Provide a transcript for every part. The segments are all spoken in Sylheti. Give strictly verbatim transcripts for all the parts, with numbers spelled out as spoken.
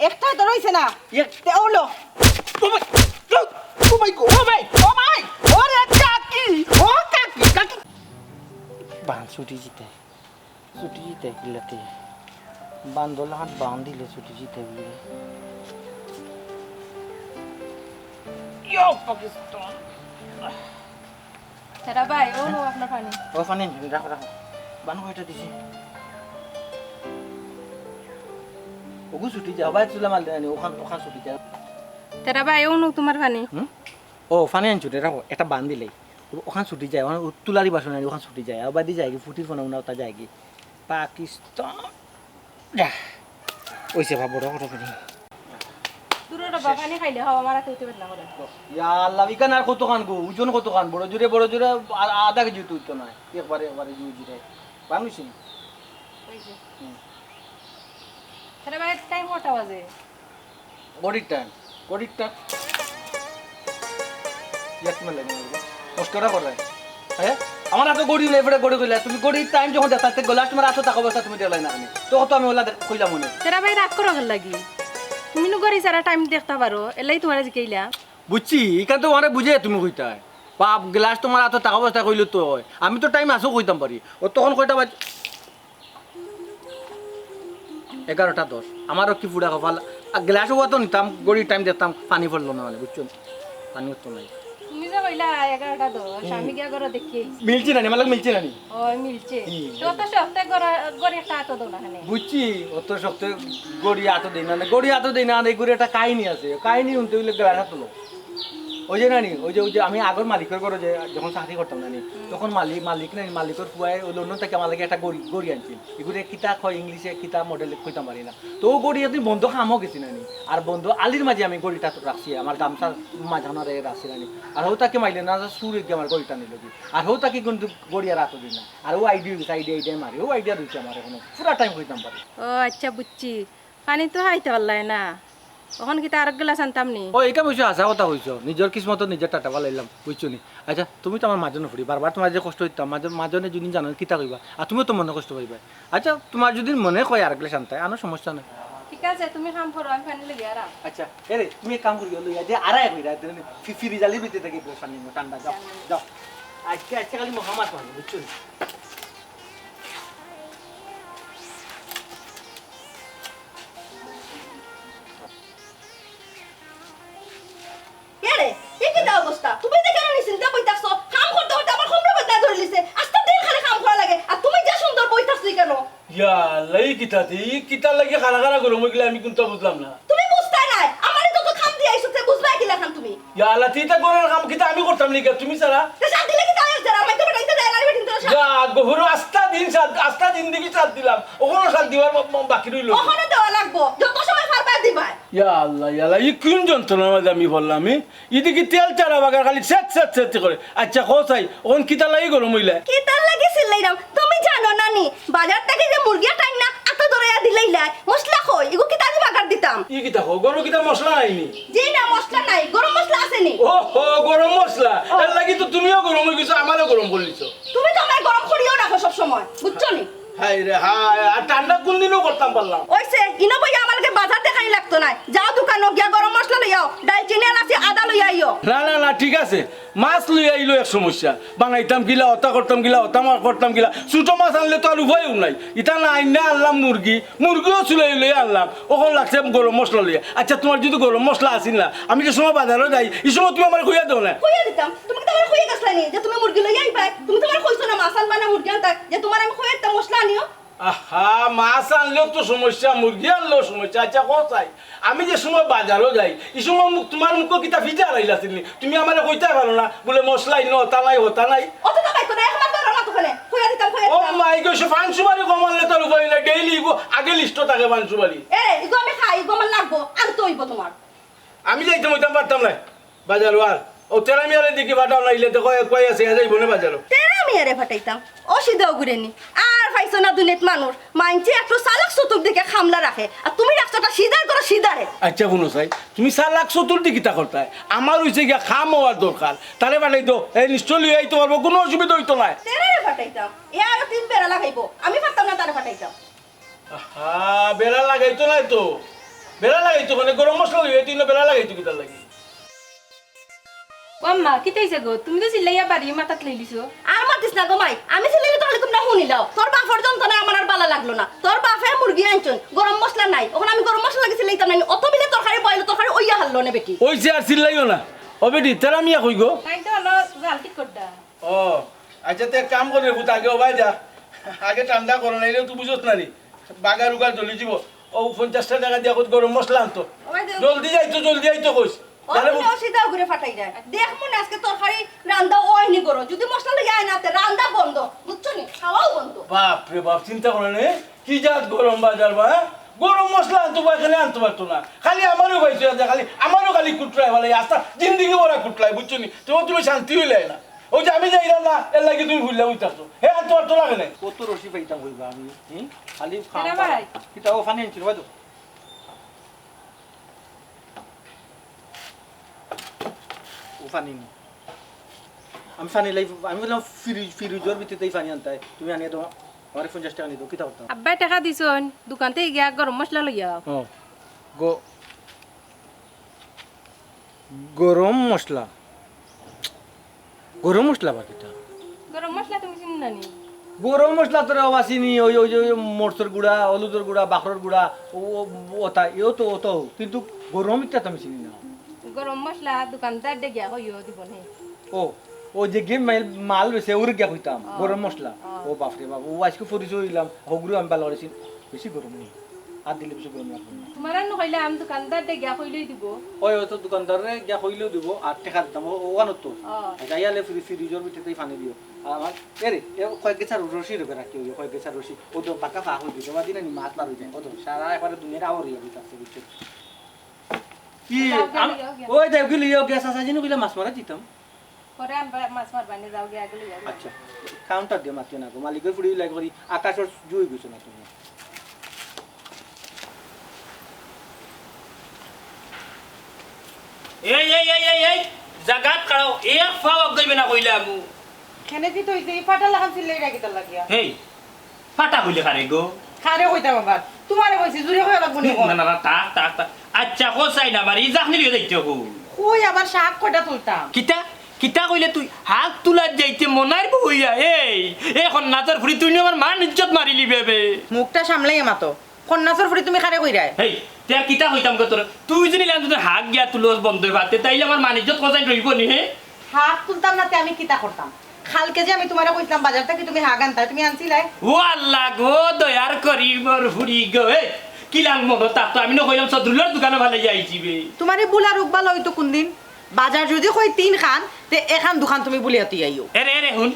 একটাই তো রইছে না। এক- তে ওলো। ও ভাই, ও, ও ভাই গো, ও ভাই, ও ভাই, ওরে কাকি, ও কাকি, কাকি। বান ছুটি জিতে, ছুটি জিতে কিলাতে। বান্দর লাখান বান দিলে ছুটি জিতে বলে। ইয়ো, পাকিস্তান। তেরা ভাই, ও নো আপনার পানি। ও পানি আনছি, রাখো, রাখো। বান কয়টা দিছি? ওগু ছুটি যায়, ভাই চুলা মাল দেয়নি, ওখান, ওখান ছুটি যায়। তেরা ভাই, ও নো তোমার পানি। হুম? ও, পানি আনছো রে, রাখো, এটা বান দিলেই। ওখান ছুটি যায়, ওখান তুলারি বাসন আনি, ওখান ছুটি যায়। আর বাদি যায় কি ফুটির ফোনা উনা ওটা যায় কি? পাকিস্তান। যা। ওইসে বা বড় বড় পানি। দূরে রে বাবা, পানি খাইলে হাওয়া মারাতে হইতে পারে না করে। ইয়া আল্লাহ, ইখান আর কতখান গো? ওজন কতখান? বড় জোরে, বড় জোরে আ-, আধা কেজি তো হইতো না। একবারে, একবারে জুই জিরে। বান হইছে নি? ওই যে। হুম। আরে ভাই, টাইম কটা বাজে? ঘড়ির টাইম, ঘড়ির টাইম। এক মিনিট লাগে না, মস্করা করে। হ্যাঁ, আমার হাতে ঘড়ি নেই, ফেরে ঘড়ি কইলা। তুমি ঘড়ির টাইম যখন দেখতা, তে গ্লাস তোমার আতো থাকা অবস্থা তুমি দেখলাই না কেনে? তখন তো আমি ওলা দেখ-, কইলাম মনে। তেরা ভাই রাগ করো কেন লাগি? তুমি নু ঘড়ি ছাড়া টাইম দেখতা পারো, এলাই তোমারে জিকাইলা। বুঝছি, ইখান তো ওরে বুঝে তুমি কইতায়। বাপ, গ্লাস তোমার আতো থাকা অবস্থা কইলে তো হয়। আমি তো টাইম আসো কইতাম পারি। ও তখন কয়টা বাজে? এগারোটা দশ। আমারও কি ফুড়া কপাল। আর গ্লাস ওয়া তো নিতাম, ঘড়ির টাইম দেখতাম, পানি পড়লো না মানে, বুঝছো? পানি উঠতো নাই। তুমি যে কইলা এগারোটা দশ, হুম। আমি গিয়া ঘরে দেখি আইছি। মিলছে না নি? আমার লগে মিলছে না নি? ওই মিলছে। হুম। তো অত শক্ত ঘড়ি, ঘড়ি একটা আতো দেও না কেনে। বুঝছি, অত শক্ত ঘড়ি আতো দেই না, না, ঘড়ি আতো দেই না, এই ঘড়ি একটা কাহিনী আছে। কাহিনী শুনতে হইলে গ্লাস আতো লো। ওই যে নানি, ওই যে, ওই যে আমি আগর মালিকর ঘরে যে, যখন চাকরি করতাম নানি, হুম। তখন মালিক, মালিক নানি, মালিকর ফুয়ায় ওই লন্ডন থাকি আমার লাগি একটা ঘড়ি, ঘড়ি আনছিল। এগুলো কিতা কয় ইংলিশে, কিতা মডেল কইতাম পারি না। তো ও ঘড়ি একদিন বন্ধ কামও গেছি নানি। আর বন্ধ আলির মাঝে আমি ঘড়িটা রাখছি, আমার গামছার মাঝখানে রাখছি নানি। আর হউ তাকে মাইলে না, সুর এগিয়ে আমার ঘড়িটা নিল কি। আর হউ তাকে কিন্তু ঘড়ি আর আতো দিই না। আর ও আইডি গেছে, আইডি, আইডি মারে। ও আইডিয়া দিচ্ছে আমার এখনো। পুরা টাইম কইতাম পারি। ও আচ্ছা, বুঝছি। পানি তো খাইতে পারলাই না। অখন কিতা আরক গ্লাস আনতাম নি? ও, এটা অবশ্য হাছা কথা কইছো। নিজর কিসমতো নিজে টাটা ফালাইলাম, বুঝছো নি? আচ্ছা, তুমি তো আমার মাজন ফুড়ি, বারবার তোমার যে কষ্ট হইতাম, মাজন, মাজনে যদি জানো কিতা কইবা, আর তুমিও তো মনে কষ্ট পাইবা। আচ্ছা, তোমার যদি মনে কয় আরক গ্লাস আনতায়, আনো, সমস্যা নাই। ঠিক আছে, তুমি কাম করো, আমি পানি লই আরাম। আচ্ছা, এরে, তুমি এক কাম করিও, লইয়া যে আড়াই কইরা, ফি-, ফ্রিজ আলি ভিতরে থাকি গ্লাস আনি, ঠান্ডা, যাও, যাও। আজকে, আজকে খালি মহামাস মানে, বুঝছো নি? এরে, এ কিতা অবস্থা? তুমি যে কেনে নিশ্চিন্তা বই থাকছো? কাম করতে করতে আমার কোমরে ব্যথা ধরে লিছে। আস্তা দিন খালি কাম করা লাগে। আর তুমি যে সুন্দর বই থাকছো কেনে? ইয়া আল্লাহ, ই কিতা তে? ই কিতার লাগি খাড়া খাড়া গরম অইগেলে আমি কুন্তা বুঝলাম না। তুমি বুঝতায় নায়। আমারে যত কাম দিয়া আইছো, তে বুঝবায় কিলাখান তুমি? ইয়া আল্লাহ, তে ইতা ঘরর কাম কিতা আমি করতাম নি কে? তুমি ছাড়া? তে সাত দিলে কিতা অয় ছাড়া? আমারে তো বেটাইতে দেয় না, বেটিন তো সাত। ইয়া, গফুরো আস্তা দিন সাত, আস্তা দিন দেখি সাত দিলাম। অখনো সাত দিবার বা-, বা-, বাকি রইলো। অখনো দেওয়া লাগবো। যত সময় পারবা দিবায়। ইয়া আল্লাহ, ইয়া আল্লাহ, ই কুন যন্ত্রণার মাঝে আমি পড়লাম, ই? ইদিকে তেল চারা বাগার খালি সেট সেট সেট করে। আচ্ছা, কও চাই, অখন কিতার লাগি গরম অইলা? কিতার লাগি চিল্লাইরাম? তুমি জানো না নি? বাজার থাকি যে মুরগি আটাইন না, আতো ধরাইয়া দিলাইলায়। মশলা কই? ইগু কিতা দি বাগার দিতাম? ই কিতা কও? ঘরো কিতা মশলা নাই নি? জি না, মশলা নাই। গরম মশলা আছে নি? ও হো, গরম মশলা। ও। এর লাগি তো তুমিও গরম অই গেছো, আমারেও গরম করি দিছো। তুমি তো আমারে গরম করিও রাখো সব সময়, বুঝছো নি? হায় রে হায়, আর ঠান্ডা কুন দিনও করতাম পারলাম? অইছে, ইনো বইয়া আমার লগে বাজার দেখানি লাগতো নায়। যাও দোকানো গিয়া গরম মশলা লইয়াও, দারচিনি, এলাচি, আদা লইয়া আইও। না, না, না, ঠিক আছে। মাছ লইয়া আইলো এক সমস্যা। বানাইতাম কিলা, অতা করতাম কিলা, অতা মা-, করতাম কিলা। ছোট মাছ আনলে তো আর উপায়ও নাই। ইতা না আইন্না আনলাম মুরগি, মুরগিও চুলাই লইয়া আনলাম। অখন লাগছে গরম মশলা লইয়া। আচ্ছা, তোমার যদি গরম মশলা আছিল না, আমি যে সময় বাজারো যাই, ই সময় তুমি আমারে কইয়া দেও না। কইয়া দিতাম। তুমি কিতা আমারে কইয়া গেছলায় নি যে তুমি মুরগি লইয়া আইবায়? তুমি তো আমারে কইছো না মাছ আনবা না মুরগি আনতায়, যে তোমারে আমি কইয়া দিতাম মশলা আনিও। আহা, মাছ আনলেও তো সমস্যা, মুরগি আনলেও সমস্যা। আচ্ছা, কও চাই, আমি যে সময় বাজারো যাই, ই সময় মুখ, তোমার মুখো কিতা ফিটা হারাইল আছিল নি? তুমি আমারে কইতায় পারো না, বুলে মশলা ইনো অতা নাই, হতা নাই। অত তো বাইতো না, এখন আর ধরো না তো কেনে। কইয়া দিতাম, কইয়া ও দিতাম। মাই গো, সে পান সুপারি কম আনলে তো আর উপায় নাই, ডেইলি ইগো আগে লিস্টো থাকে পান সুপারি। এ, ইগো আমি খাই, ইগো আমার লাগবো, আনতে অইবো তোমার। আমি যাইতাম অইতাম পারতাম না। বাজারো আর। ও তেরা মিয়ারে দেখি পাঠাও না, ইলে তো কয়, কয় আছে, এ যাইবো না বাজারো। তেরা মিয়ারে পাঠাইতাম। ও সিধা উগুরে নি। আর পাইছো না দুনিয়াত মানুষ। মাইনষে একটু চালাক চতুর দেখি কামলা রাখে। আর তুমি রাখছো একটা সিধার ঘরো সিধারে। আচ্ছা, হুনো চাই, তুমি চালাক চতুর দি কিতা করতায়? আমার অইছে গিয়া কাম অওয়ার দরকার। তারে পাঠাই দেও, এ নিশ্চয় লইয়া আইতো পারবো, কুনু অসুবিধা অইতো নায়। তেরারে পাঠাইতাম। এ আরো তিন বেড়া লাগাইবো। আমি পারতাম না তারে পাঠাইতাম। আহা, বেড়া লাগাইতো নায় তো। বেড়া লাগাইতো কেনে? গরম মশলা লইয়া তুই না বেড়া লাগাইতো কিতার লাগি? ও আম্মা, কিতা অইছে গো? তুমি তো চিল্লাইয়া বাড়ি মাথাত লইলিছো। আর মাতিস না গো মাই, আমি চিল্লাইলে তো খালি তোমরা হুনিলাও। তোর বাপর যন্ত্রণায় আমার আর বালা লাগলো না। তোর বাপে মুরগি আনছইন, গরম মশলা নাই। অখন আমি গরম মশলা লাগি চিল্লাইতাম না নি? অত বিলে তরকারি বইলে তরকারি অইয়া হারলো না বেটি। অইছে আর চিল্লাইও না। ও বেটি, তেরা মিয়া কই গো? তাই তো হলো জাল ঠিক করডা। ও, আচ্ছা, তে এক কাম কর রে পুত, আগে ওবায় যা। আগে ঠান্ডা কর, নাইলে তুই বুঝস না নি। বাগার উগার জ্বলি দিব। ও পঞ্চাশটা টেকা দিয়া কত গরম মশলা আনতো। ওবায় দে। জলদি যাইতো, জলদি যাইতো কইস। ও জানে তুমি বু- অসিদা ঘুরে ফাটাই যায়। দেখ মনে আজকে তরকারি রান্দা অয়নি গরম। যদি মশলা লইয়া আয় না, তে রান্দা বন্ধ। বুঝছো নি? খাওয়াও বন্ধ। বাপ রে বাপ, চিন্তা করে নে। কি জাত গরম বাজার বা, হ্যাঁ? গরম মশলা আনতো বা এখানে আনতো পারতো না। খালি আমারও পাইছো, খালি আমারও খালি কুটরায় বলে, আস্তা জিন্দিগি ওরা কুটলায়, বুঝছো নি? তো তুমি শান্তি অইলে না। ওই যে আমি যাইলাম না, এর লাগি তুমি ভুললে ওই থাকছো। হে, আর তোমার তো লাগে নাই। কত রশি পাইতাম কইবা আমি, হুম? খালি খাম এরা পাড়া। ভাই। কিতা ও পানি আনছিল, হয়তো। ও পানি নি। আমি পানি লাই, আমি বললাম ফ্রিজ, ফ্রিজর ভিতরে এই পানি আনতায়। তুমি আনিয়া দাও, আমারে পঞ্চাশ টেকা নিতো, কিতা করতাম? আব্বায় টেকা দিছইন, দোকান থাকি গিয়া গরম মশলা লইয়া আও। ও, গ-, গরম মশলা। গরম মশলা আবার কিতা? গরম মশলা তুমি চিনো না নি? গরম মশলা তো রে বাবা চিনি, ওই, ওই যে, ওই যে মরচর গুঁড়া, হলুদর গুঁড়া, বাখরর গুঁড়া, ও, ও, ওটা, এও তো, ওটাও। কিন্তু গরম ইটা তো আমি চিনি না। গরম মশলা দোকানদার দে গিয়া কইও দিব নে। ও, ও যে গিয়ে মাল, মাল বেচে, ওরে গিয়া কইতাম, ও। গরম মশলা। ও। ও বাপরে বাপ, ও আজকে পরিচয় অইলাম, হগুরু আমি ভালো করেছি। বেশি গরম নি। আর দিলে বেশি গরম লাগবো না। তোমার আর নু কইলে আমি দোকানদার দে গিয়া কইলেই দিব। ওই, ওই তো দোকানদাররে গিয়া কইলেও দিব, আর টেকা দিতাম, ও, ও আনো তো। ও। যাইয়ালে ফ্রি-, ফ্রিজর ভিতরে পানি দিও। আর আমার, এ রে, এ কয়েক গেছার রশি রেখে রাখি, ওই কয়েক গেছার রশি, ও তো বাঁকা ফাঁক হয়ে গেছে, ওবা দিন মাছ বার হয়ে যায়, ও তো সারা একবারে দুনিয়ার আওয়ার হয়ে গেছে, বুঝছো? কি, যাও, গিয়া আম-, লইয়া, গিয়া। ওই দেখ, গিয়া লইয়া, গ্যাস আছে, জিনু বিলে মাছ মারা দিতাম। পরে আনবা, মাছ মারবা নি, যাও গিয়া আগে লইয়া আও। আচ্ছা, কাউন্টার দিয়া মাতিও না গো, মালিকর ফুড়ি লাইক করি, আকাশর জুই গেছো না তুমি। এই, এই, এই, এই, এই, জাগাত খাড়াও, এক ফাও আগাইবে না কইলাম। কেনে কি তো অইছে, এই ফাটা লাখান চিল্লাই রাখি তার লাগিয়া। হেই, ফাটা কইলে কারে গো? কারে কইতাম আবার? তোমারে কইছি, জুরে কইয়া লাগবো নি? না, না, না, থাক, থাক, থাক। আচ্ছা, কও চাই না, আমার ই জাখনি লইয়া যাইতে কও। কই আবার শাক কয়টা তুলতাম? কিতা? কিতা কইলে তুই? হাক তুলাত যাইতে মনার বইয়া, এই, এখন নাচর ফুড়ি তুই আমার মান ইজ্জত মারিলিবে বে। মুখটা সামলাইয়া মাতো। কন্যাসর ফুড়ি তুমি কারে কইরায়? হেই, তে আর কিতা কইতাম গো তোরে? তুই যদি ইলান যদি হাক গিয়া তুলস বন্ধ অইবা, তে তাইলে আমার মান ইজ্জত কোথায় রইব নি, হে? হাক তুলতাম না, তে আমি কিতা করতাম? কালকে যে আমি তোমারে কইছিলাম বাজার থাকি তুমি হাগ আনতায়, তুমি আনছিলায়? ও আল্লাহ গো, দয়ার করি মোর ফুড়ি গো, এ, কিলান মনো তার তো আমি না কইলাম সদরুলর দোকানো ভালাই যাইছি বে। তোমার এই বুলার উকবালা হইতো কোন দিন? বাজার যদি কই তিন খান, তে এখান দুখান তুমি বুলিয়া তুই আইও। এরে, এরে, হুন,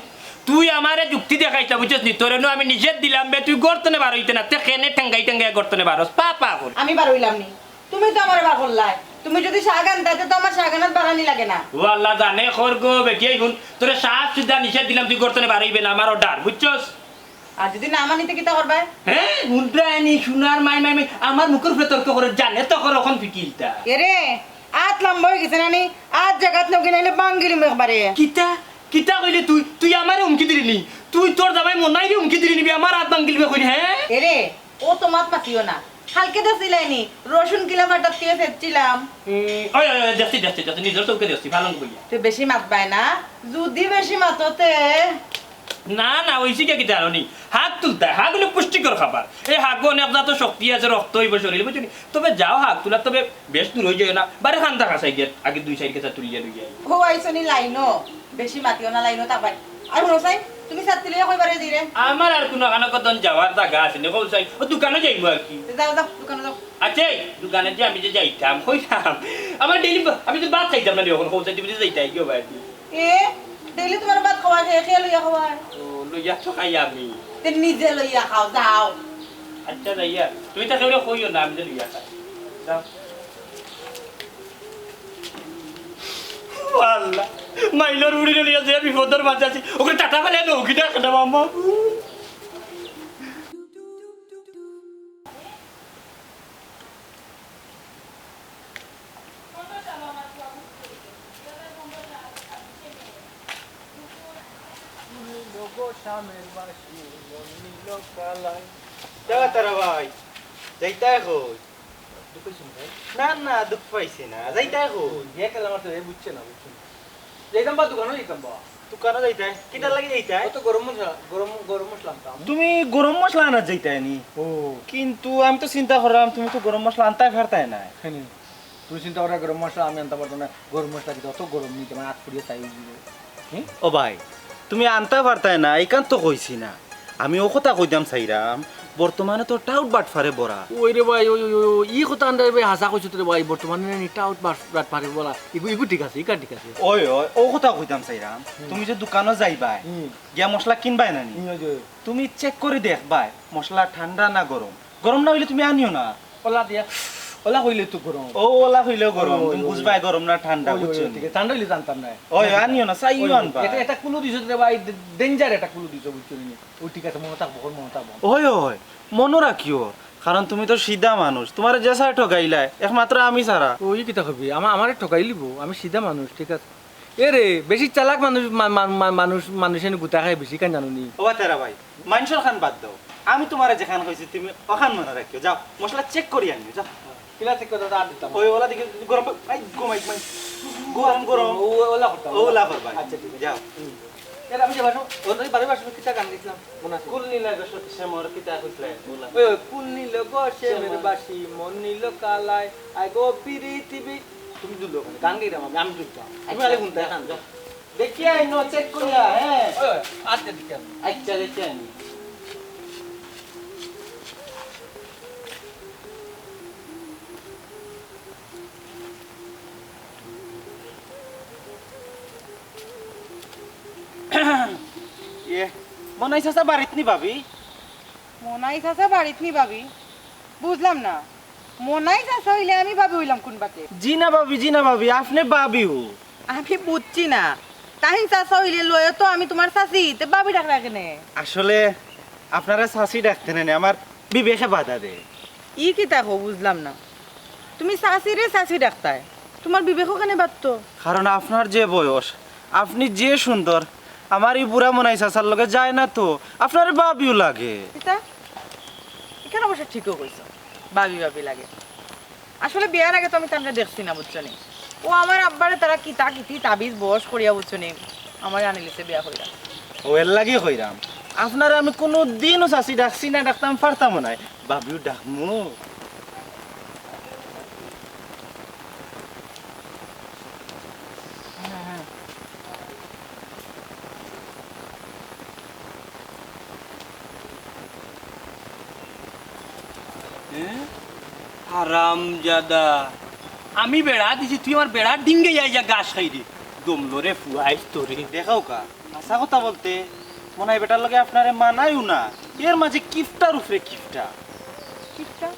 তুই আমারে যুক্তি দেখাইছ না, বুঝছস নি? তোরে নু আমি নিষেধ দিলাম বে, তুই গর্তনে বার হইতে না, তে কেনে ঠেঙ্গাই ঠেঙ্গাই গর্তনে বার হস, পা পা কর। আমি বার হইলাম নি। তুমি তো আমারে বার করলায়। তুমি যদি শাক আনতায়, তে তো আমার শাক আনাত বাড়ানি লাগে না। ও আল্লাহ জানে খর গো, বেটিয়াই হুন, তোরে সাফ সিধা নিষেধ দিলাম, তুই গর্তনে বার হইবে না, আমার অর্ডার, বুঝছস? আর যদি না মানি, তে কিতা করবায়? হ্যাঁ, হুনরায় নি, সোনার মাই, মাই, মাই, আমার মুখর উপরে তর্ক করে, জানে তো করে, অখন ফিকিলতা। এরে, আত লম্বা হয়ে গেছে না নি? আত জাগাত নগি নাইলে বাঙ্গিলিম একবারে। কিতা? কিতা কইলে তুই? তুই আমারে হুমকি দিলি নি? তুই তোর জামাই মনাইরে হুমকি দিলি নিবি? আমার আত বাঙ্গিলিবে কইলি, হ্যাঁ? এরে, ও তো মাত মাতিও না। কালকে দেখছিলায় নি, রসুন কিলা ফাটাত দিয়া ফেলছিলাম। উম, ওই, ওই, ওই, দেখছি, দেখছি, দেখছি, নিজর চউখে দেখছি, ভালো কইয়া। তুই বেশি মাতবায় না, যদি বেশি মাতো তে। না, না, ওই শিখে কিতা জানো নি? হাগ তুলতায়, হাগ অইলে পুষ্টিকর খাবার। এই হাগো অনেক জাত শক্তি আছে, রক্ত অইব শরীরে, বুঝছো নি? তবে যাও হাগ তুলার, তবে বেশ দূর হয়ে যায় না, বারে খান্দা খাসাই গিয়া আগে দুই চাইর কেছা তুলিয়া লইয়া আই। ও আইছো নি লাইনো, বেশি মাতিও না লাইনো তা ভাই। আর হুনো চাই, তুমি ছাত্তি লইয়া কই বারে যাইরে? আমার আর কোনো খানা কতন যাওয়ার জাগা আছে নি, কও চাই, ও দোকানো যাইমু আর কি। যাও, যাও, দোকানো যাও। আচ্ছা, এই দোকানে যে আমি যে যাইতাম, কইতাম, আমার ডেইলি বা-, আমি তো ভাত খাইতাম না নি, অখন কও চাই, তুমি যে যাইতায় গিয়া বাড়ি। এ, ডেইলি তোমার ভাত খাওয়া যায়, খেয়ে লইয়া খাওয়া হয়। ও, লইয়া তো খাই আমি। তে নিজে লইয়া খাও, যাও। আচ্ছা, যাইয়া। তুমি তো কেউরে কইও না, আমি যে লইয়া খাই। যাও। ও আল্লাহ, মাইলর উড়ি লইয়া যে বিপদর মাঝে আছি, ওকে টাটা ফেলে দেবো, কি টাকা দেবো, আম্মা? না, না, দুখ পাইছি না। যাইতায় কই? যে খেলা মারতে, এ বুঝছে না, বুঝছে না। যাইতাম বা দোকানো যাইতাম বা। দোকানো যাইতায়? কিতার লাগি যাইতায়? অত গরম মশলা, গরম, গরম মশলা আনতাম। তুমি গরম মশলা আনাত যাইতায় নি? ও। কিন্তু আমি তো চিন্তা করলাম, তুমি তো গরম মশলা আনতায় পারতায় না। কেনে? তুমি চিন্তা করো, গরম মশলা আমি আনতাম পারতাম না। গরম মশলা কিতা অত গরম নি, তোমার আত পুড়িয়া ছাই অই যাইবো। হুম? ও ভাই, তুমি আনতায় পারতায় না, ইখান তো কইছি না। আমি অউ কথা কইতাম চাইরাম, বর্তমানে তো টাউট বাটফারে ভরা। ওই রে ভাই, ওই, ওই, ওই, ওই, ই কথা আনরে ভাই, হাছা কইছো তো রে ভাই, বর্তমানে নি টাউট বাট-, বাটফারে ভরা। ইগু, ইগু ঠিক আছে, ইখান ঠিক আছে। ওই, ওই, অউ কথা কইতাম চাইরাম, হুম। তুমি যে দোকানো যাইবায়, হুম। গিয়া মশলা কিনবায় না নি? হুম, ওই যে। তুমি চেক করি দেখবায়, মশলা ঠান্ডা না গরম। গরম না অইলে তুমি আনিও না। ওলা দিয়া, ওলা কইলে তো গরম। ও, ওলা কইলেও গরম। ওই, তুমি ওই, বুঝবায় গরম না ঠান্ডা, ওই, ওই, বুঝছো নি? ঠিক আছে, ঠান্ডা অইলে জানতাম না। ওই, আনিও না, চাইও ওই, ওই, আনবা। এটা, এটা কুলু দিছো রে ভাই, ডে-, ডেঞ্জার এটা কুলু দিছো, বুঝছো নি? ওই ঠিক আছে, মনো থাকবো, মনো থাকবো। ওই, ওই, মনো রাখিও, কারণ তুমি তো সিধা মানুষ, তুমারে যে ছায় ঠগাইলায়, একমাত্র আমি ছাড়া। ওই কিতা কইবি? আমা-, আমারে ঠগাইলিবো, আমি সিধা মানুষ, ঠিক আছে। এ রে, বেশি চালাক মানুষ, মা-, মা-, মা-, মানুষ, মানুষে নি গুতা খায় বেশি, কেন জানো নি? ও বাতেরা ভাই, মাইনষর খান বাদ দেও, আমি তুমারে যেখান কইছি তুমি অখান মনো রাখিও। যাও, মশলা চেক করি আনিও, যাও। কিলা চেক করি দাদা, আর দিতাম। ওই ওলা দেখি গরম, আই, গরম, আই, গরম, গরম। ও, ওলা করতাম। ওলা করবা। আচ্ছা, ঠিক আছে। যাও। হুম। এর আমি যে বাসন, ওই বাড়ি বাসন কিতা গান গেছিলাম, মনে আছে? কুল নীলা গো শ্যামর কিতা কইছলে, ওলা। ওই, ওই, কুল নীল গো শ্যামের শ্যামর। বাসি, মন নীল কালাই, আই গো পিরিতি বি-, তুমি দুলো ওখানে, গান গাইতাম আমি, আমি দুলতাম। তুমি আচ্ছা, খালি শুনতে যাও, থাকো। যাও। দেখিয়া আইনো, চেক করিয়া, হ্যাঁ। ওই, ওই, আচ্ছা, ঠিক আছে। আচ্ছা, দেখিয়া আইনি। ইয়ে, মনাই চাচা বাড়িত নি ভাবি? মনাই চাচা বাড়িত নি ভাবি? বুঝলাম না। মনাই চাচা অইলে আমি ভাবি অইলাম কোন বাতে? জি না ভাবি, জি না ভাবি, আপনে ভাবিউ। আমি বুঝছি না। তাইন চাচা অইলে লইয়া তো আমি তুমার চাচি, তে ভাবি ডাকরা কেনে? আসলে আপনারে চাচি ডাকতে নানি, আমার বিবেকে বাধা দেয়। ই কিতা কও বুঝলাম না। তুমি চাচিরে চাচি ডাকতায়, তুমার বিবেকও কেনে বাধতো? কারণ আপনার যে বয়স, আপনি যে সুন্দর, আমার ই বুড়া মনাই চাচার লগে যায় না তো, আপনারে ভাবিউ লাগে। কিতা? ইখান অবশ্য ঠিকউ কইছো, ভাবি ভাবি লাগে। আসলে বিয়ার আগে তো আমি তানরে দেখছি না, বুঝছো নি? ও আমার আব্বারে তারা কিতা কিতি তাবিজ বশ করিয়া, বুঝছো নি, আমারে আনিলিছে বিয়া করিয়া। ও এর লাগি কইরাম, আপনারে আমি কুনুদিনও চাচি ডাকছি না, ডাকতাম পারতামও নায়, ভাবিউ ডাকমু। হ্যাঁ? হারামজাদা। আমি বেড়া দিছি, তুই আমার বেড়ার ডিঙ্গে আইয়া ঘাস খাইরে। দমলরে ফুয়াইস তোরে। দেখাও কা, হাছা কথা বলতে, মনাই বেটার লগে আপনারে মানাইউ না। এর মাঝে কিফটার উপরে কিফটা। কিফটা?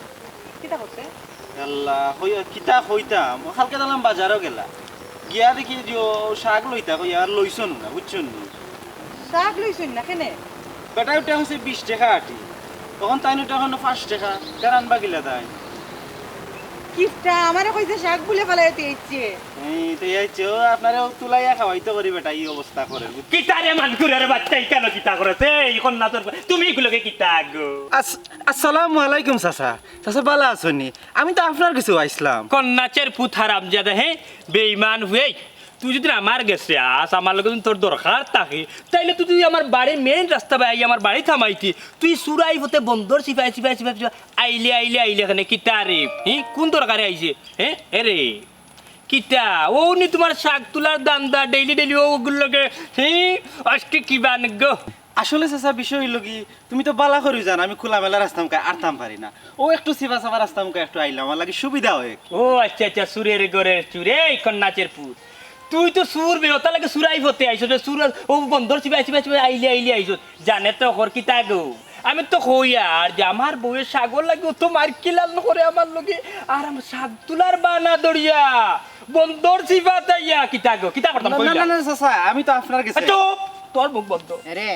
কিতা করতে? আল্লাহ, কই-, কিতা কইতাম? ও কালকে দেখলাম বাজারও গেলা। গিয়া দেখি যে ও শাক লইতা কই আর লইছইন না, বুঝছইন নি? শাক লইছইন না কেনে? বেটায় উঠা কইছে বিশ টেকা আটি। তখন তাইন উঠা কইন পাঁচ টেকা। কার আনবা গিলা তাই? কিফটা আমারে কইছে শাক বুলে ফালাইতে ইচ্ছে। এই তো এই যে ও আপনারে ও তুলাইয়া খাওয়াইতো করি বেটা, ই অবস্থা করে। কিতা রে মানকুরের বাচ্চা, ইখানো কিতা করেছে? এই কন্যা তোর, তুমি ইগুলোকে কিতা গো? আস-, আসসালামু আলাইকুম চাচা। চাচা, ভালা আছইন নি? আমি তো আপনার গেছেউ আইছলাম। কন্যাচের পুত হারামজাদা, হে? বেইমান হুয়ে। তুই যদি আমার গেছে আস, আমার লগে যদি তোর দরকার থাকে, তাইলে তুই যদি আমার বাড়ির মেইন রাস্তা বায় আইয়া আমার বাড়ি থামাইতি। তুই চুরাই পথে বন্দর চিপাই, চিপাই, চিপাই, চিপাই, আইলে, আইলে, আইলে এখানে কিতা রে? হি? কোন দরকারে আইছে? হে? এরে। কিতা? ও নি তুমার শাক তুলার ধান্দা, ডেইলি ডেইলি ও ওগুর লগে, হি? আজকে কি বান গো? আসলে চাচা, বিষয় অইলো কি, তুমি তো ভালা করি জানো, আমি খোলামেলা রাস্তা মুখা আরতাম পারি না। ও একটু চিপা চাপা রাস্তা মুখা একটু আইলাম, আমার লাগি সুবিধা অয়। ও আচ্ছা, আচ্ছা, চুরের ঘরের চুর, এই কন্যাচের পুত। তুই তো চুর বে, ওটা লাগে চুরাই পথে আইছত, চুর, ও বন্দর চিপাই, চিপাই, চিপাই, আইলে, আইলে আইছত। জানে তো কর কিতা গো? আমি তো কই আর যে আমার বউয়ে শাগর লাগি অত মাইর কিলান করে আমার লগে, আর আমার শাক তুলার বানা ধরিয়া বন্দর চিপাত আইয়া কিতা গো? কিতা করতাম না, কইলা? না, না, চাচা, আমি তো আপনার গেছে। চুপ! তোর মুখ বন্ধ। আরে,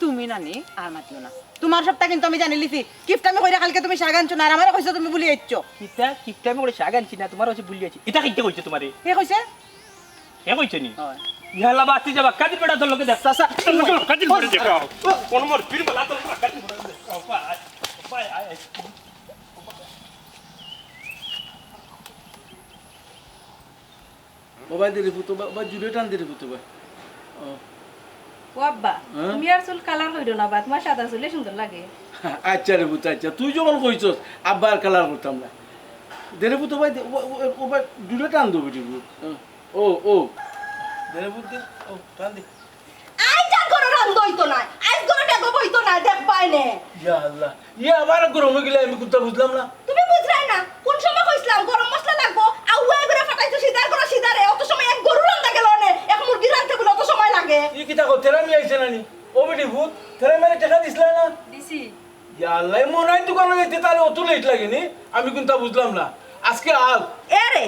তুমি নানি আর মাতিও না। তুমার সবটা কিন্তু আমি জানিলিছি। কিফটামি কইরা কালকে তুমি শাক আনছো না, আর আমারে কইছো তুমি বুলি আইছো। কিতা? কিফটামি করি শাক আনছি না, তুমারে কইছি বুলি আইছি। ইটা কিতা কইছে তুমারে? কে কইছে? হে কইছে নি? হয়। ইয়ালা বাতি যাবা, কাদির বেটা তোর লগে দেখ। চাচা, তোর লগে কাদির বেটা দেখ। কোন মোর ফির বলা তোর কাদির বেটা দেখ। বাই, বাই, আয়, আয়। ও ভাই দে রে পুত, ও ভাই, ও ভাই, জুড়ে টান দে রে পুত, ও ভাই। ও। ও আব্বা, হ্যাঁ? তুমি আর চুল কালার কইরো না বা, তোমার সাদা চুলে সুন্দর লাগে। আচ্ছা রে পুত, আচ্ছা, তুই যখন কইছস, আব্বা আর কালার করতাম না। দে রে পুত, ও ভাই, দে, ও, ও, ও ভাই, জুড়ে টান দে বেটি পুত। হ্যাঁ। ও, ও। দে রে পুত, দে। ও, টান দে। আইজ আর গরু রান্ধ অইতো নায়, আইজ গরু ডেগো বইতো নায়, দেখবায় নে। ইয়া আল্লাহ, ইয়া আবার গরম অই গেলে আমি কুন্তা বুঝলাম না। তুমি বুঝরায় না, কুন সময় কইছলাম গরম মশলা লাগবো, আউয়া করে ফাটাইছো সিদার করে সিদারে, অত সময় এক গরু রান্ধা গেল নে, এক মুরগি রান্ধতে বলে অত সময় লাগে। ই কিতা কও, তেরা মিয়া আইছে না নি? ও বেটি ভূত, তেরা মিয়ারে টেকা দিছলা না? দিছি। ইয়া আল্লাহ, এ মনে হয় দোকানো যাইতে তাইলে অত লেট লাগে নি? আমি কুন্তা বুঝলাম না। আজকে আল। এ রে,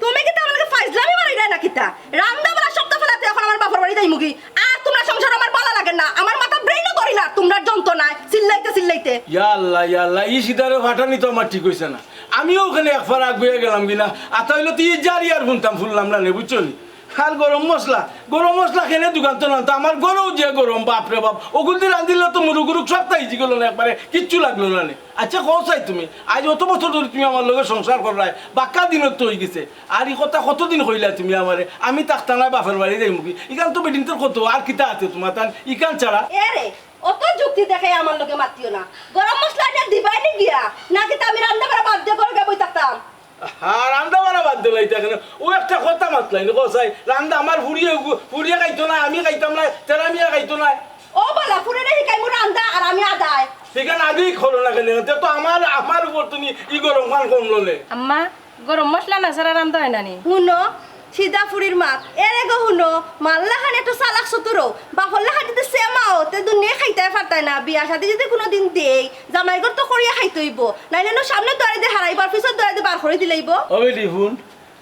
তুমি কিতা আমার লগে ফাইজলামি মারাইরায় না কিতা? রান্দা বাড়া সবতা ফালাতে এখন আমার বাপর বাড়ি যাইমুগি। আর তুমরার সংসার আমার ভালা লাগের না। আমার মাথা ব্রেইনও ধরে না তুমরার যন্ত্রণায় চিল্লাইতে চিল্লাইতে। ইয়া আল্লাহ, ইয়া আল্লাহ, ই সিদারে ফাটানি তো আমার ঠিক অইছে না। আমিও অখানে এক ফারা আগুয়া গেলাম গি না। আতা অইলে তো ই জারি আর হুনতাম ফুললাম না নে, বুঝছো নি? আর গরম মশলা, গরম মশলা কেনে দোকান তো না, তো আমার ঘরেও যে গরম, বাপ রে বাপ, ওগুল দি রান্দিলে তো মুরুগ উরুগ সবতা ইজি গেল না একবারে, কিচ্ছু লাগলো না নে। আচ্ছা, কও চাই তুমি, আইজ অত বছর ধরি তুমি আমার লগে সংসার কররায়, বাক্কা দিনর তো অই গেছে। আর ই কথা কতদিন কইলায় তুমি আমারে, আমি থাকতাম নায় বাপর বাড়ি যাইমুগি। ইখান তো বেটিন্তর কত, আর কিতা আছে তুমার তান ইখান ছাড়া? এ রে, অত যুক্তি দেখাইয়া আমার লগে মাতিও না। গরম মশলা আনিয়া দিবায় নি গিয়া, না কিতা আমি রান্দা বাড়া বাদ দিয়া ঘরো গিয়া বই থাকতাম? হ্যাঁ, রান্দা বাড়া বাদ দিলাইতা কেনে? ও একটা কথা মাতলায় নি, কও চাই, রান্দা আমার ফুড়িয়ে, ফুড়িয়ে খাইতো নায়, আমি খাইতাম নায়, তেরা মিয়া খাইতো নায়। ও বালা, ফুড়িরে হিকাইমু রান্দা আর আমি আদায়। ইখান আগেই করো না কেনে? তে তো আমার, আমার উপর তুমি ই গরম খান কমলো নে। আম্মা, গরম মশলা না ছাড়া রান্দা অয় না নি? হুনো, সিধা ফুড়ির মাত। এরে গো হুনো, মার লাখান একটু চালাক চতুর অও। বাপর লাখান যদি সেমা অও, তে দুনিয়ায় খাইতায় পারতায় না। বিয়া শাদি যদি কুনুদিন দেই, জামাইর ঘর তো করিয়া খাইতে অইবো। নাইলে নু সামনে দুয়ারে দি হারাইবার, পিছর দুয়ারে দি বার করি দিলাইবো। ও বেটি হুন,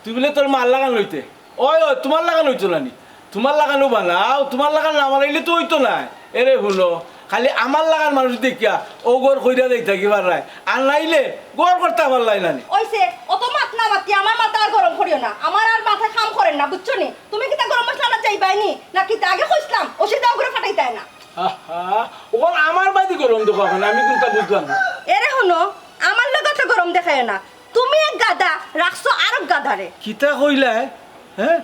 তুই বুলে তোর মার লাখান অইতে। ওই, ওই, তুমার লাখান অইতো না নি? তুমার লাখানউ বানাও, তুমার লাখান না বানাইলে তো অইতো নায়। এরে হুনো, খালি আমার লাখান মানুষ দেখিয়া অউ ঘর কইরা যাইতা কিবা রায়। আর নাইলে ঘর করতা পারলায় না নি। অইছে, অত মাত না মাতি আমার মাথা আর গরম করিও না। আমার আর মাথায় কাম করের না, বুঝছো নি? তুমি কিতা গরম মশলা আনাত যাইবায় নি? না কিতা আগে কইছলাম, অউ সিধা অগুরে ফাটাইতায় না। আহা, অখন আমার বায়দি গরম দেখো অখন, আমি কুন্তা বুঝলাম না। এরে হুনো, আমার লগে তো গরম দেখাইও না। তুমি এক গাধা, রাখছো আরক গাধারে। কিতা কইলায়? হ্যাঁ?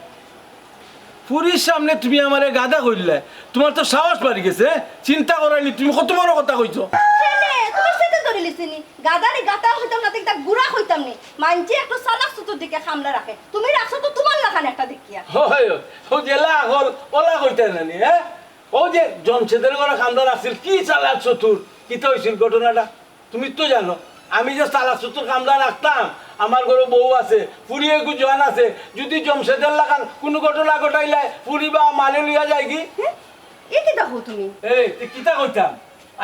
ফুড়ির সামনে তুমি আমারে গাধা কইলায়? তুমার তো সাহস বাড়ি গেছে, হ্যাঁ? চিন্তা করায়নি, তুমি কত বড় কথা কইছো। কেনে? তুমার সাথে ধরিলিছি নি? গাধারে গাধা কইতাম না, তে কিতা গুড়া কইতাম নি? মাইনষে একটু চালাক চতুর দেখিয়া কামলা রাখে। তুমি রাখছো তো তুমার লাখান একটা দেখিয়া। হয়, অউ যেলা আকল, অলা কইতায় না নি, হ্যাঁ? অউ যে জমশেদের ঘরো কামলা রাখছিল, কি চালাক চতুর, কিতা অইছিল ঘটনাটা? তুমি তো জানো, আমি যে চালাক চতুর কামলা রাখতাম, আমার ঘরো বউ আছে, ফুড়ি এগু জোয়ান আছে, যদি জমশেদের লাখান কুনু ঘটনা ঘটাইলায়, ফুড়ি বা মালে লইয়া যায়গি। হে? ই কিতা কও তুমি? এই, তুই কিতা কইতাম?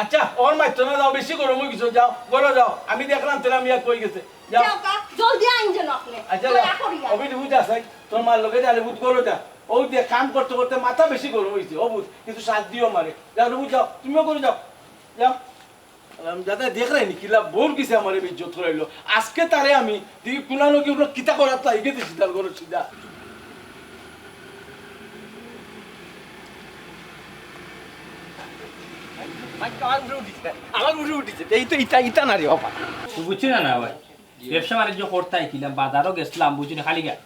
আচ্ছা, অখন মাতিও না, যাও, বেশি গরম অই গেছো, যাও, ঘরো যাও। আমি দেখলাম তেরা মিয়া কই গেছে, যাও। যাও কা, জলদি আইন যেন আপনে। আচ্ছা, যাও। দয়া করিয়া। অবি, বুঝ আছে, তোর মার লগে যাইলে বুঝ ঘরো যা। অউ দেখ, কাম করতে করতে মাথা বেশি গরম অইছে, ও বুঝ, কিন্তু সাথ দিও মারে। যাও রে বুঝ, যাও, তুমিও ঘরো যাও, যাও। আরামজাদা দেখরায় নি কিলা বউর গেছে আমারে বেইজ্জত করাইলো। আজকে তারে আমি দেখি কুনানো কি উনো কিতা করাত লাগি গেছি সিধার ঘরো সিধা। আমার উপরে উঠিছে, আমার উপরে উঠিছে। এই তো ইটা, ইটা না রে বাবা। তুই বুঝছি না, না ভাই। ব্যবসা বাণিজ্য করতে আইছিলাম, বাজারও গেছিলাম, বুঝছি না, খালি গা-,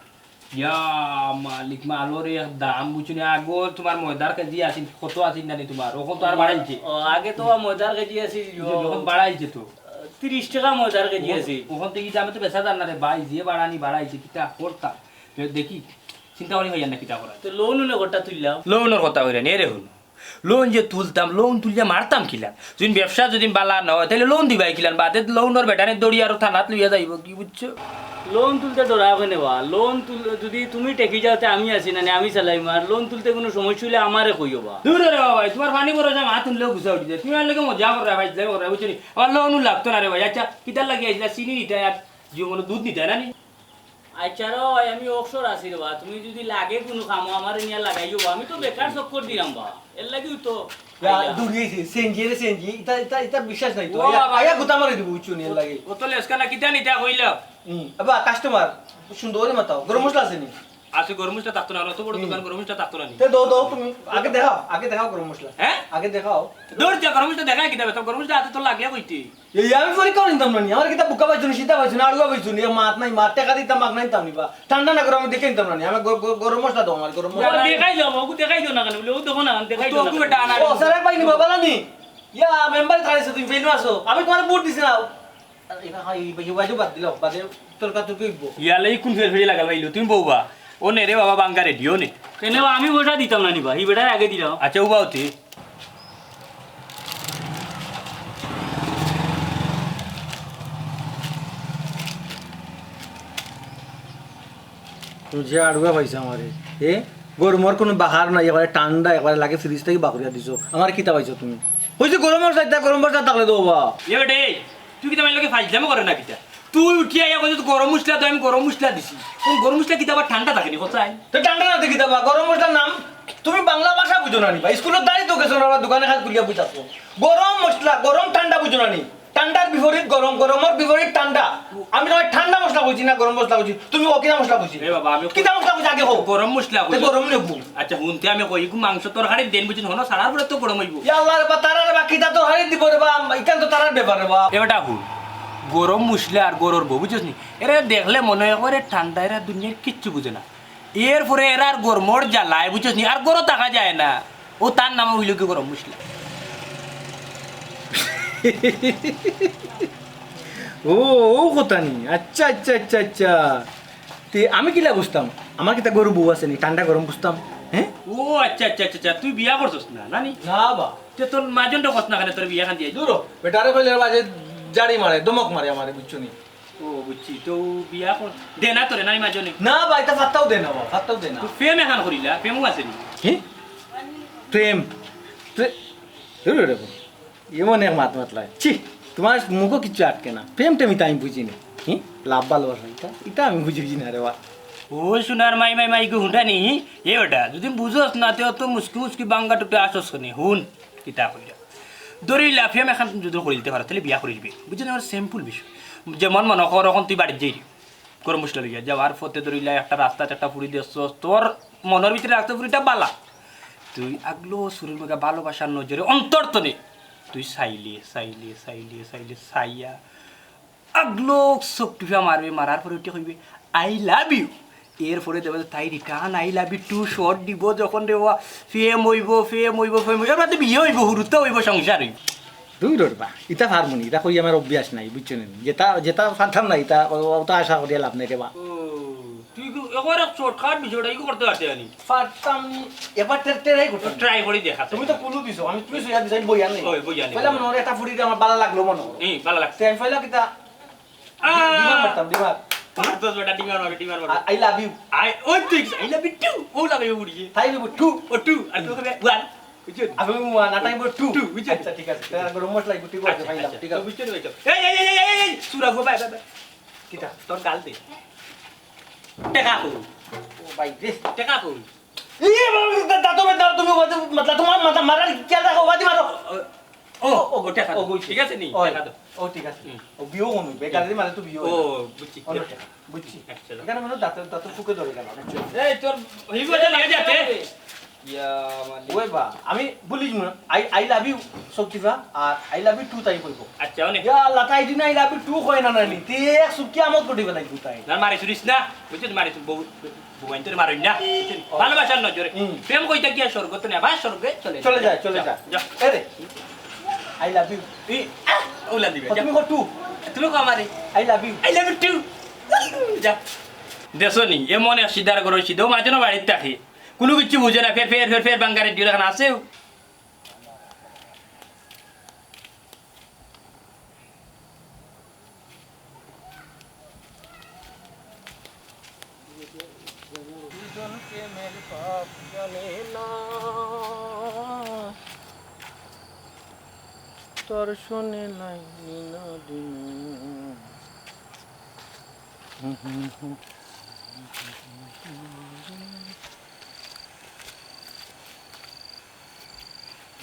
ইয়া মালিক, মালর এক দাম, বুঝছো নি? আগো তুমার ময়দার কেজি আছিল, কত আছিল জানি তুমার? অখন তো আর বাড়াইছে। ও, আগে তো ময়দার কেজি আছিল, ই যে অখন বাড়াইছে তো। তিরিশ টেকা ময়দার কেজি আছিল। অখন তো ই দামে তো বেচা যার না রে ভাই, যে বাড়ানি বাড়াইছে, কিতা করতাম? তে দেখি, চিন্তা করি অইয়ার না কিতা করা। তো লোন উনে ঘরটা তুললাম। লোনর কথা কইরা নি, এরে হুন। লোন যে তুলতাম, লোন তুলিয়া মারতাম কিলান? যুদি ব্যবসা যুদি বালা না অয়, তাইলে লোন দিবায় কিলান? বাদে লোনর বেটারে দৌড়ি আরো থানাত লইয়া যাইবো, কি বুঝছো? লোন তুলতে ডরাও কেনে বা? লোন তুল-, যুদি তুমি ঠেকি যাও, তে আমি আছি না নি, আমি চালাইমু। আর লোন তুলতে কুনু সমস্যা অইলে আমারে কইও বা। দুরো রে বাবা, তুমার পানি ভরসা মাত হুনলেউ গুছা উঠি যায়। তুমি আমার লগে মজা কররায়, ফাইজলামি কররায়, বুঝছো নি? আমার লোন লাগতো না রে ভাই। আচ্ছা, কিতার লাগি আইছিলা? চিনি নিতায় আর জীবনে দুধ নিতায় না নি? আচ্ছা রে ভাই, আমি অবসর আছি রে বা, তুমি যুদি লাগে কুনু কামো আমারে নিয়া লাগাইও বা, আমি তো বেকার চক্কর দিরাম বা, এর লাগিউ তো ইয়া, আইয়া। দূর গেছি, সিএনজি রে সিএনজি, ইতা, ইতা, ইতা বিশ্বাস নাই তো। ও আইয়া, বাবা। আইয়া গুতা মারি দিবো, বুঝছো নি, এর লাগি। অত লেসকা না, কিতা নিতা কইলা? হুম, আবা, কাস্টমার, সুন্দর করি মাতাও, গরম মশলা আছে নি? আচ্ছা, গরম মশলা থাকতো না, অত বড় হুম। দোকান গরম মশলা থাকতো না নি? তে দেও, দেও তুমি। আগে দেখাও, আগে দেখাও গরম মশলা। হ্যাঁ? আগে দেখাও। দৌড় যা, গরম মশলা দেখায় কিতা বেটা, গরম মশলা আছে তোর লাগিয়া কইতে। এই আমি পরীক্ষা নিতাম না নি, আমার কিতা বুকা পাইছো নি, সিধা পাইছো নি, আড়ুয়া পাইছো নি, মাত নাই, মাত টেকা দিতাম, মাগ নাই নিতাম নি বা। ঠান্ডা না গরম আমি দেখে নিতাম না নি, আমার গ-, গ-, গরম মশলা দাও, আমার গরম মশলা। দেখাই দাও, ওগু দেখাই দাও না কেনে বলে, ও দেখো না, দেখাই তো দাও না ওগু কেনে? বেটা আনা ও, স্যার, এক ভাই নি বাবা না নি? ইয়া, মেম্বার খাইছো তুমি, ফেল মারছো। আমি তোমার ভোট দিছি না। আরে, ইবা, ইবা, ইবা, ইবা বাদ দিলাও, বাদে তর্কাতর্কি অইবো। ইয়ালে ই কোন ফের ফেরি লাগাল পাইলো? তুমি বউবা। ও নে রে বাবা, বাঙ্গা রেডিও নে। কেনে বা আমি পয়সা দিতাম না নি বা, ই বেটায় আগে দিলাম। আচ্ছা, উবা অতি। তুমি যে আড়ুয়া পাইছো আমারে, এ? গরমর কোনো বাহার নাই, একবারে ঠান্ডা, একবারে লাগে ফ্রিজ থাকি বাখরিয়া দিছো। আমার কিতা পাইছো তুমি? কইছি গরম মশলা, ইতা গরম মশলা থাকলে দেও বা। এ বেটে, তুই কিতা মাইর লগে ফাইজলামো করে না কিতা? তুই উঠি আইয়া কইছস গরম মশলা দে, আমি গরম মশলা দিছি। কোন গরম মশলা কিতা আবার ঠান্ডা থাকে নি, কছাই? তো ঠান্ডা না দেখি দেবা, গরম মশলার নাম তুমি বাংলা ভাষা বুঝো না নি বা? স্কুলর দাড়ি তো গেছো না, দোকানে খালি খুলিয়া বুঝাছো। গরম মশলা, গরম ঠান্ডা বুঝো না নি? ঠান্ডার বিপরীত গরম, গরমর বিপরীত ঠান্ডা। আমি তোমার ঠান্ডা মশলা কইছি না গরম মশলা কইছি? তুমি ও কিতা মশলা কইছি? এ বাবা, আমি কিতা মশলা কইছি আগে কও। গরম মশলা তো কইছি। গরম নেবু। আচ্ছা, হুনতে আমি কই, ইগু মাংস তরকারি দেন বুঝছেন, হনো সারার পরে তো গরম অইবো। ইয়া আল্লাহ রে বা, তারা রে বা, কিতা তরকারি দিব রে বা, ইখান তো তারার ব্যাপার রে বা। এ বেটা হুন, গরম মশলা আর গরুর বউ বুঝছস নি? এরা দেখলে মনে হয় একবারে ঠান্ডা, এরা দুনিয়ার কিচ্ছু বুঝে না। এরপরে এরার গরমর জ্বালায় বুঝছস নি, আর গরম থাকা যায় না। ও তার নাম অইল কি গরম মশলা। ও, ও কথা নি। আচ্ছা, আচ্ছা, আচ্ছা, আচ্ছা। তে আমি কিলা বুঝতাম? আমার কিতা গরু বউ আছে নি? ঠান্ডা গরম বুঝতাম? হ্যাঁ? ও আচ্ছা, আচ্ছা, আচ্ছা, আচ্ছা। তুই বিয়া করছস না, না নি? না বা। তে তোর মাজনরে কস না কেনে তোর বিয়া খান দিয়া? দূর হ, বেটারে কইলে বাজে জাড়ি মারে, ধমক মারে আমারে, বুঝছো নি? ও, বুঝছি। তো বিয়া কর, দে না তোরে, নাই মাজনে। না বা, ইতা ফাত্তাও দে না বা, ফাত্তাও দে না। তো প্রেম এখান করিলা, প্রেমও আছে নি? কি? প্রেম? প্রে-, ধুর রে বাবা। এমন এক মাত মাতলায়। ছি, তোমার মুখো কিচ্ছু আটকে না। প্রেম টেম ইতা আমি বুঝি না। কি? লাভ ভালোবাসা ইতা? ইতা আমি বুঝি, বুঝি না রে বা। ও সোনার মাই, মাই, মাই গো হুন্ডা নি? এ বেটা, যদি বুঝোস না, তে অত মুসকি মুসকি বাঙ্গা টুকরে আসস নি। হুন, কিতা কইরা। ধরিলা, প্রেম এখান যদি করিলতে পারো, তাহলে বিয়া করিলবে। বুঝছো না? আমার simple বিষয়। যেমন মনে কর, এখন তুই বাড়িত যাইরে, গরম মশলা লইয়া যাওয়ার পথে ধরিলা একটা রাস্তাত একটা ফুড়ি দেখছস, তোর মনর ভিতরে রাখতে ফুড়িটা বালা। তুই আগলো চুরুর মুখে ভালোবাসার নজরে অন্তর তনে তুই চাইলে, চাইলে, চাইলে, চাইলে, চাইয়া আগলো চোখ টিপা মারবে, মারার পরে উঠে কইবে, "I love you।" এরপরে দেখবে তাই return "I love you too" shot দিব যখন রে বাবা, প্রেম অইবো, প্রেম অইবো, প্রেম অইবো। এর বাদে বিয়া অইবো, হুরুতা অইবো, সংসার অইবো। দূর রে বা, ইতা পারমু নি, ইতা কই আমার অভ্যাস নাই, বুঝছো নি? যেটা, যেটা পারতাম না, ইতা, ও, অত আশা করিয়া লাভ নাই রে বা। ও, তুই কি একবার এক shortcut বিষয়টা কি করতে পারতে জানি? পারতাম নি, এবার ট্রে-, ট্রাই করতাম। ট্রাই করি দেখা। তুমি তো কুলু দিছো, আমি তুমি সইয়া দিছো, আমি বইয়া নেই। ওই, বইয়া নেই। কইলাম মনে হয় এটা ফুড়ি দিয়ে আমার ভালো লাগলো মনে হয়। এই, ভালো লাগছে। তে আমি কইলাম কিতা, আহ! ডিমান্ড মারতাম, ডিমান্ড। পারতো বেটা, ডিমান্ড মারবে, ডিমান্ড মারবে। I, I love you। I, ওই তুই, "I love you too।" ও লাগাইবে বুড়িয়ে। তাই বলবো, "Two।" ও, "Two।" আর তুই কইবে, "One।" বুঝছো? আমি one, আর তাই বলবো, "Two।" Two, বুঝছো? আচ্ছা, ঠিক আছে। তাহলে গরম মশলা একটু ঠিক আছে, আচ্ছা, পাইলাম, আচ্ছা। ঠিক তো আছে। বুঝছো নি, বুঝছো? এই, এই, এই, এই, এই, এই, সুরা গো, বাই, বাই, বাই। কিতা? তোর গাল দে। টেকা কই? ও ভাই রে। টেকা কই? ইয়ে, বাবা, দা-, দাঁতও বেদনা, তুমি ওবাদি মাতলা, তোমার মাথা মারার খেয়াল রাখো, ওবাদি মারো। ও, ও, ও, ও, টেকা ও, দাও। বুঝছি। ঠিক আছে নি? ও, টেকা দাও। ও, ঠিক আছে। হুম। ও, বিয়েও হনু, বেকারেরই মানে তো বিয়েও ও, হনু। বুঝছি। অন্য টেকা, বুঝছি। আচ্ছা, দাও। এখানে মানে দাঁতে, দাঁতে ফুকে ধরে গেল, বুঝছো? এই, তোর হিগু এটা লাগে যাতে। ইয়া, মানে। ওই বা, আমি বলি না, I, I love you, শক্তিফা, আর I love you too তাই কইবো। আচ্ছা, অনেক। ইয়া আল্লাহ, তাই দিন I love you too কয় না, না নি। তে এক সুখ কিয়ামত ঘটিবে লাগবো তাই। না, মারি চুরিস না। বুঝছো? মারি চুর-, বউ, বউয়াইন্তরে মারইন না। ও। ভালোবাসার নজরে। হুম। প্রেম কইতা গিয়া স্বর্গ তো নেবা, স্বর্গে চলে চলে যা। যায়, চলে যা, যা। যা। এ রে, I love you। ই, আহ, উলান দিবে, ও, যা। তুমি কও two? তুমি কও আমারে। I love you। I love you too। যা। দেখছো নি, এমন এক সিদ্ধার ঘরর সিধা, ও মাঝে না বাড়িত থাকে। কুনু কিচ্ছু বুঝে না, ফের, ফের, ফের, ফের, বাঙ্গারে ডিও রাখান আছেও। দুজন প্রেমের পাপ জানে না, দর্শনে লাইনি না দিনে।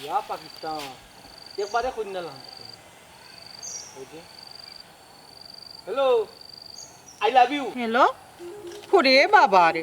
ইয়া পাকিস্তান, একবারে কইন না লাম। ওই যে, hello, I love you। Hello? ওরে বাবা রে,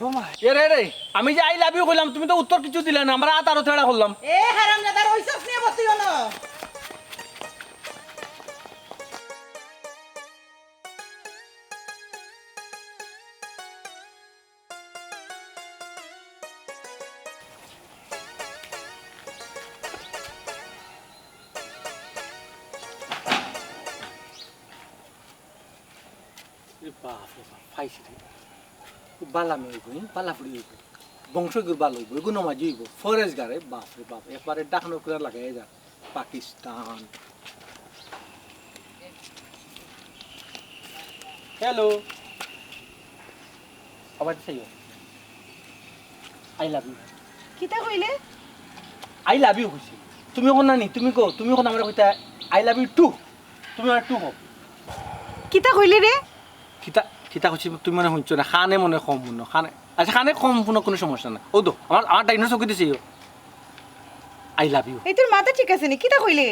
এ রে রে, আমি যে "I love you" কইলাম, তুমি তো উত্তর কিছু দিলে না, আমরা আত আরো তেড়া করলাম। এ হারামজাদা, রইছস নি বসি হলো? এ বাপ রে বাপ, পাইছি রে। খুব বালা মেয়ে অইবো, হুম, বালা ফুড়ি অইবো। বংশ এগুর বালা অইবো, এগু নমাজি অইবো। ফরেজ গারে, বাপ রে বাপ, একবারে ডাকনো করে লাগাই যা। পাকিস্তান। হ্যালো। আবার চাইও। "I love you।" কিতা কইলে? "I love you" কইছি। তুমি কও না নি, তুমি কও, তুমি কও না, আমারে কইতা, "I love you too।" তুমি আমার টু কও। কিতা কইলে রে? কিতা, কিতা কইছি তুমি মনে হুনছো না? কানে মনে কম হুনো, কানে। আচ্ছা, কানে কম হুনো, কুনু সমস্যা নাই। ও দো, আমার, আমার ডাইনো চকি দিছে ইয়ো। "I love you।" এই তোর মাথা ঠিক আছে নি? কিতা কইলে?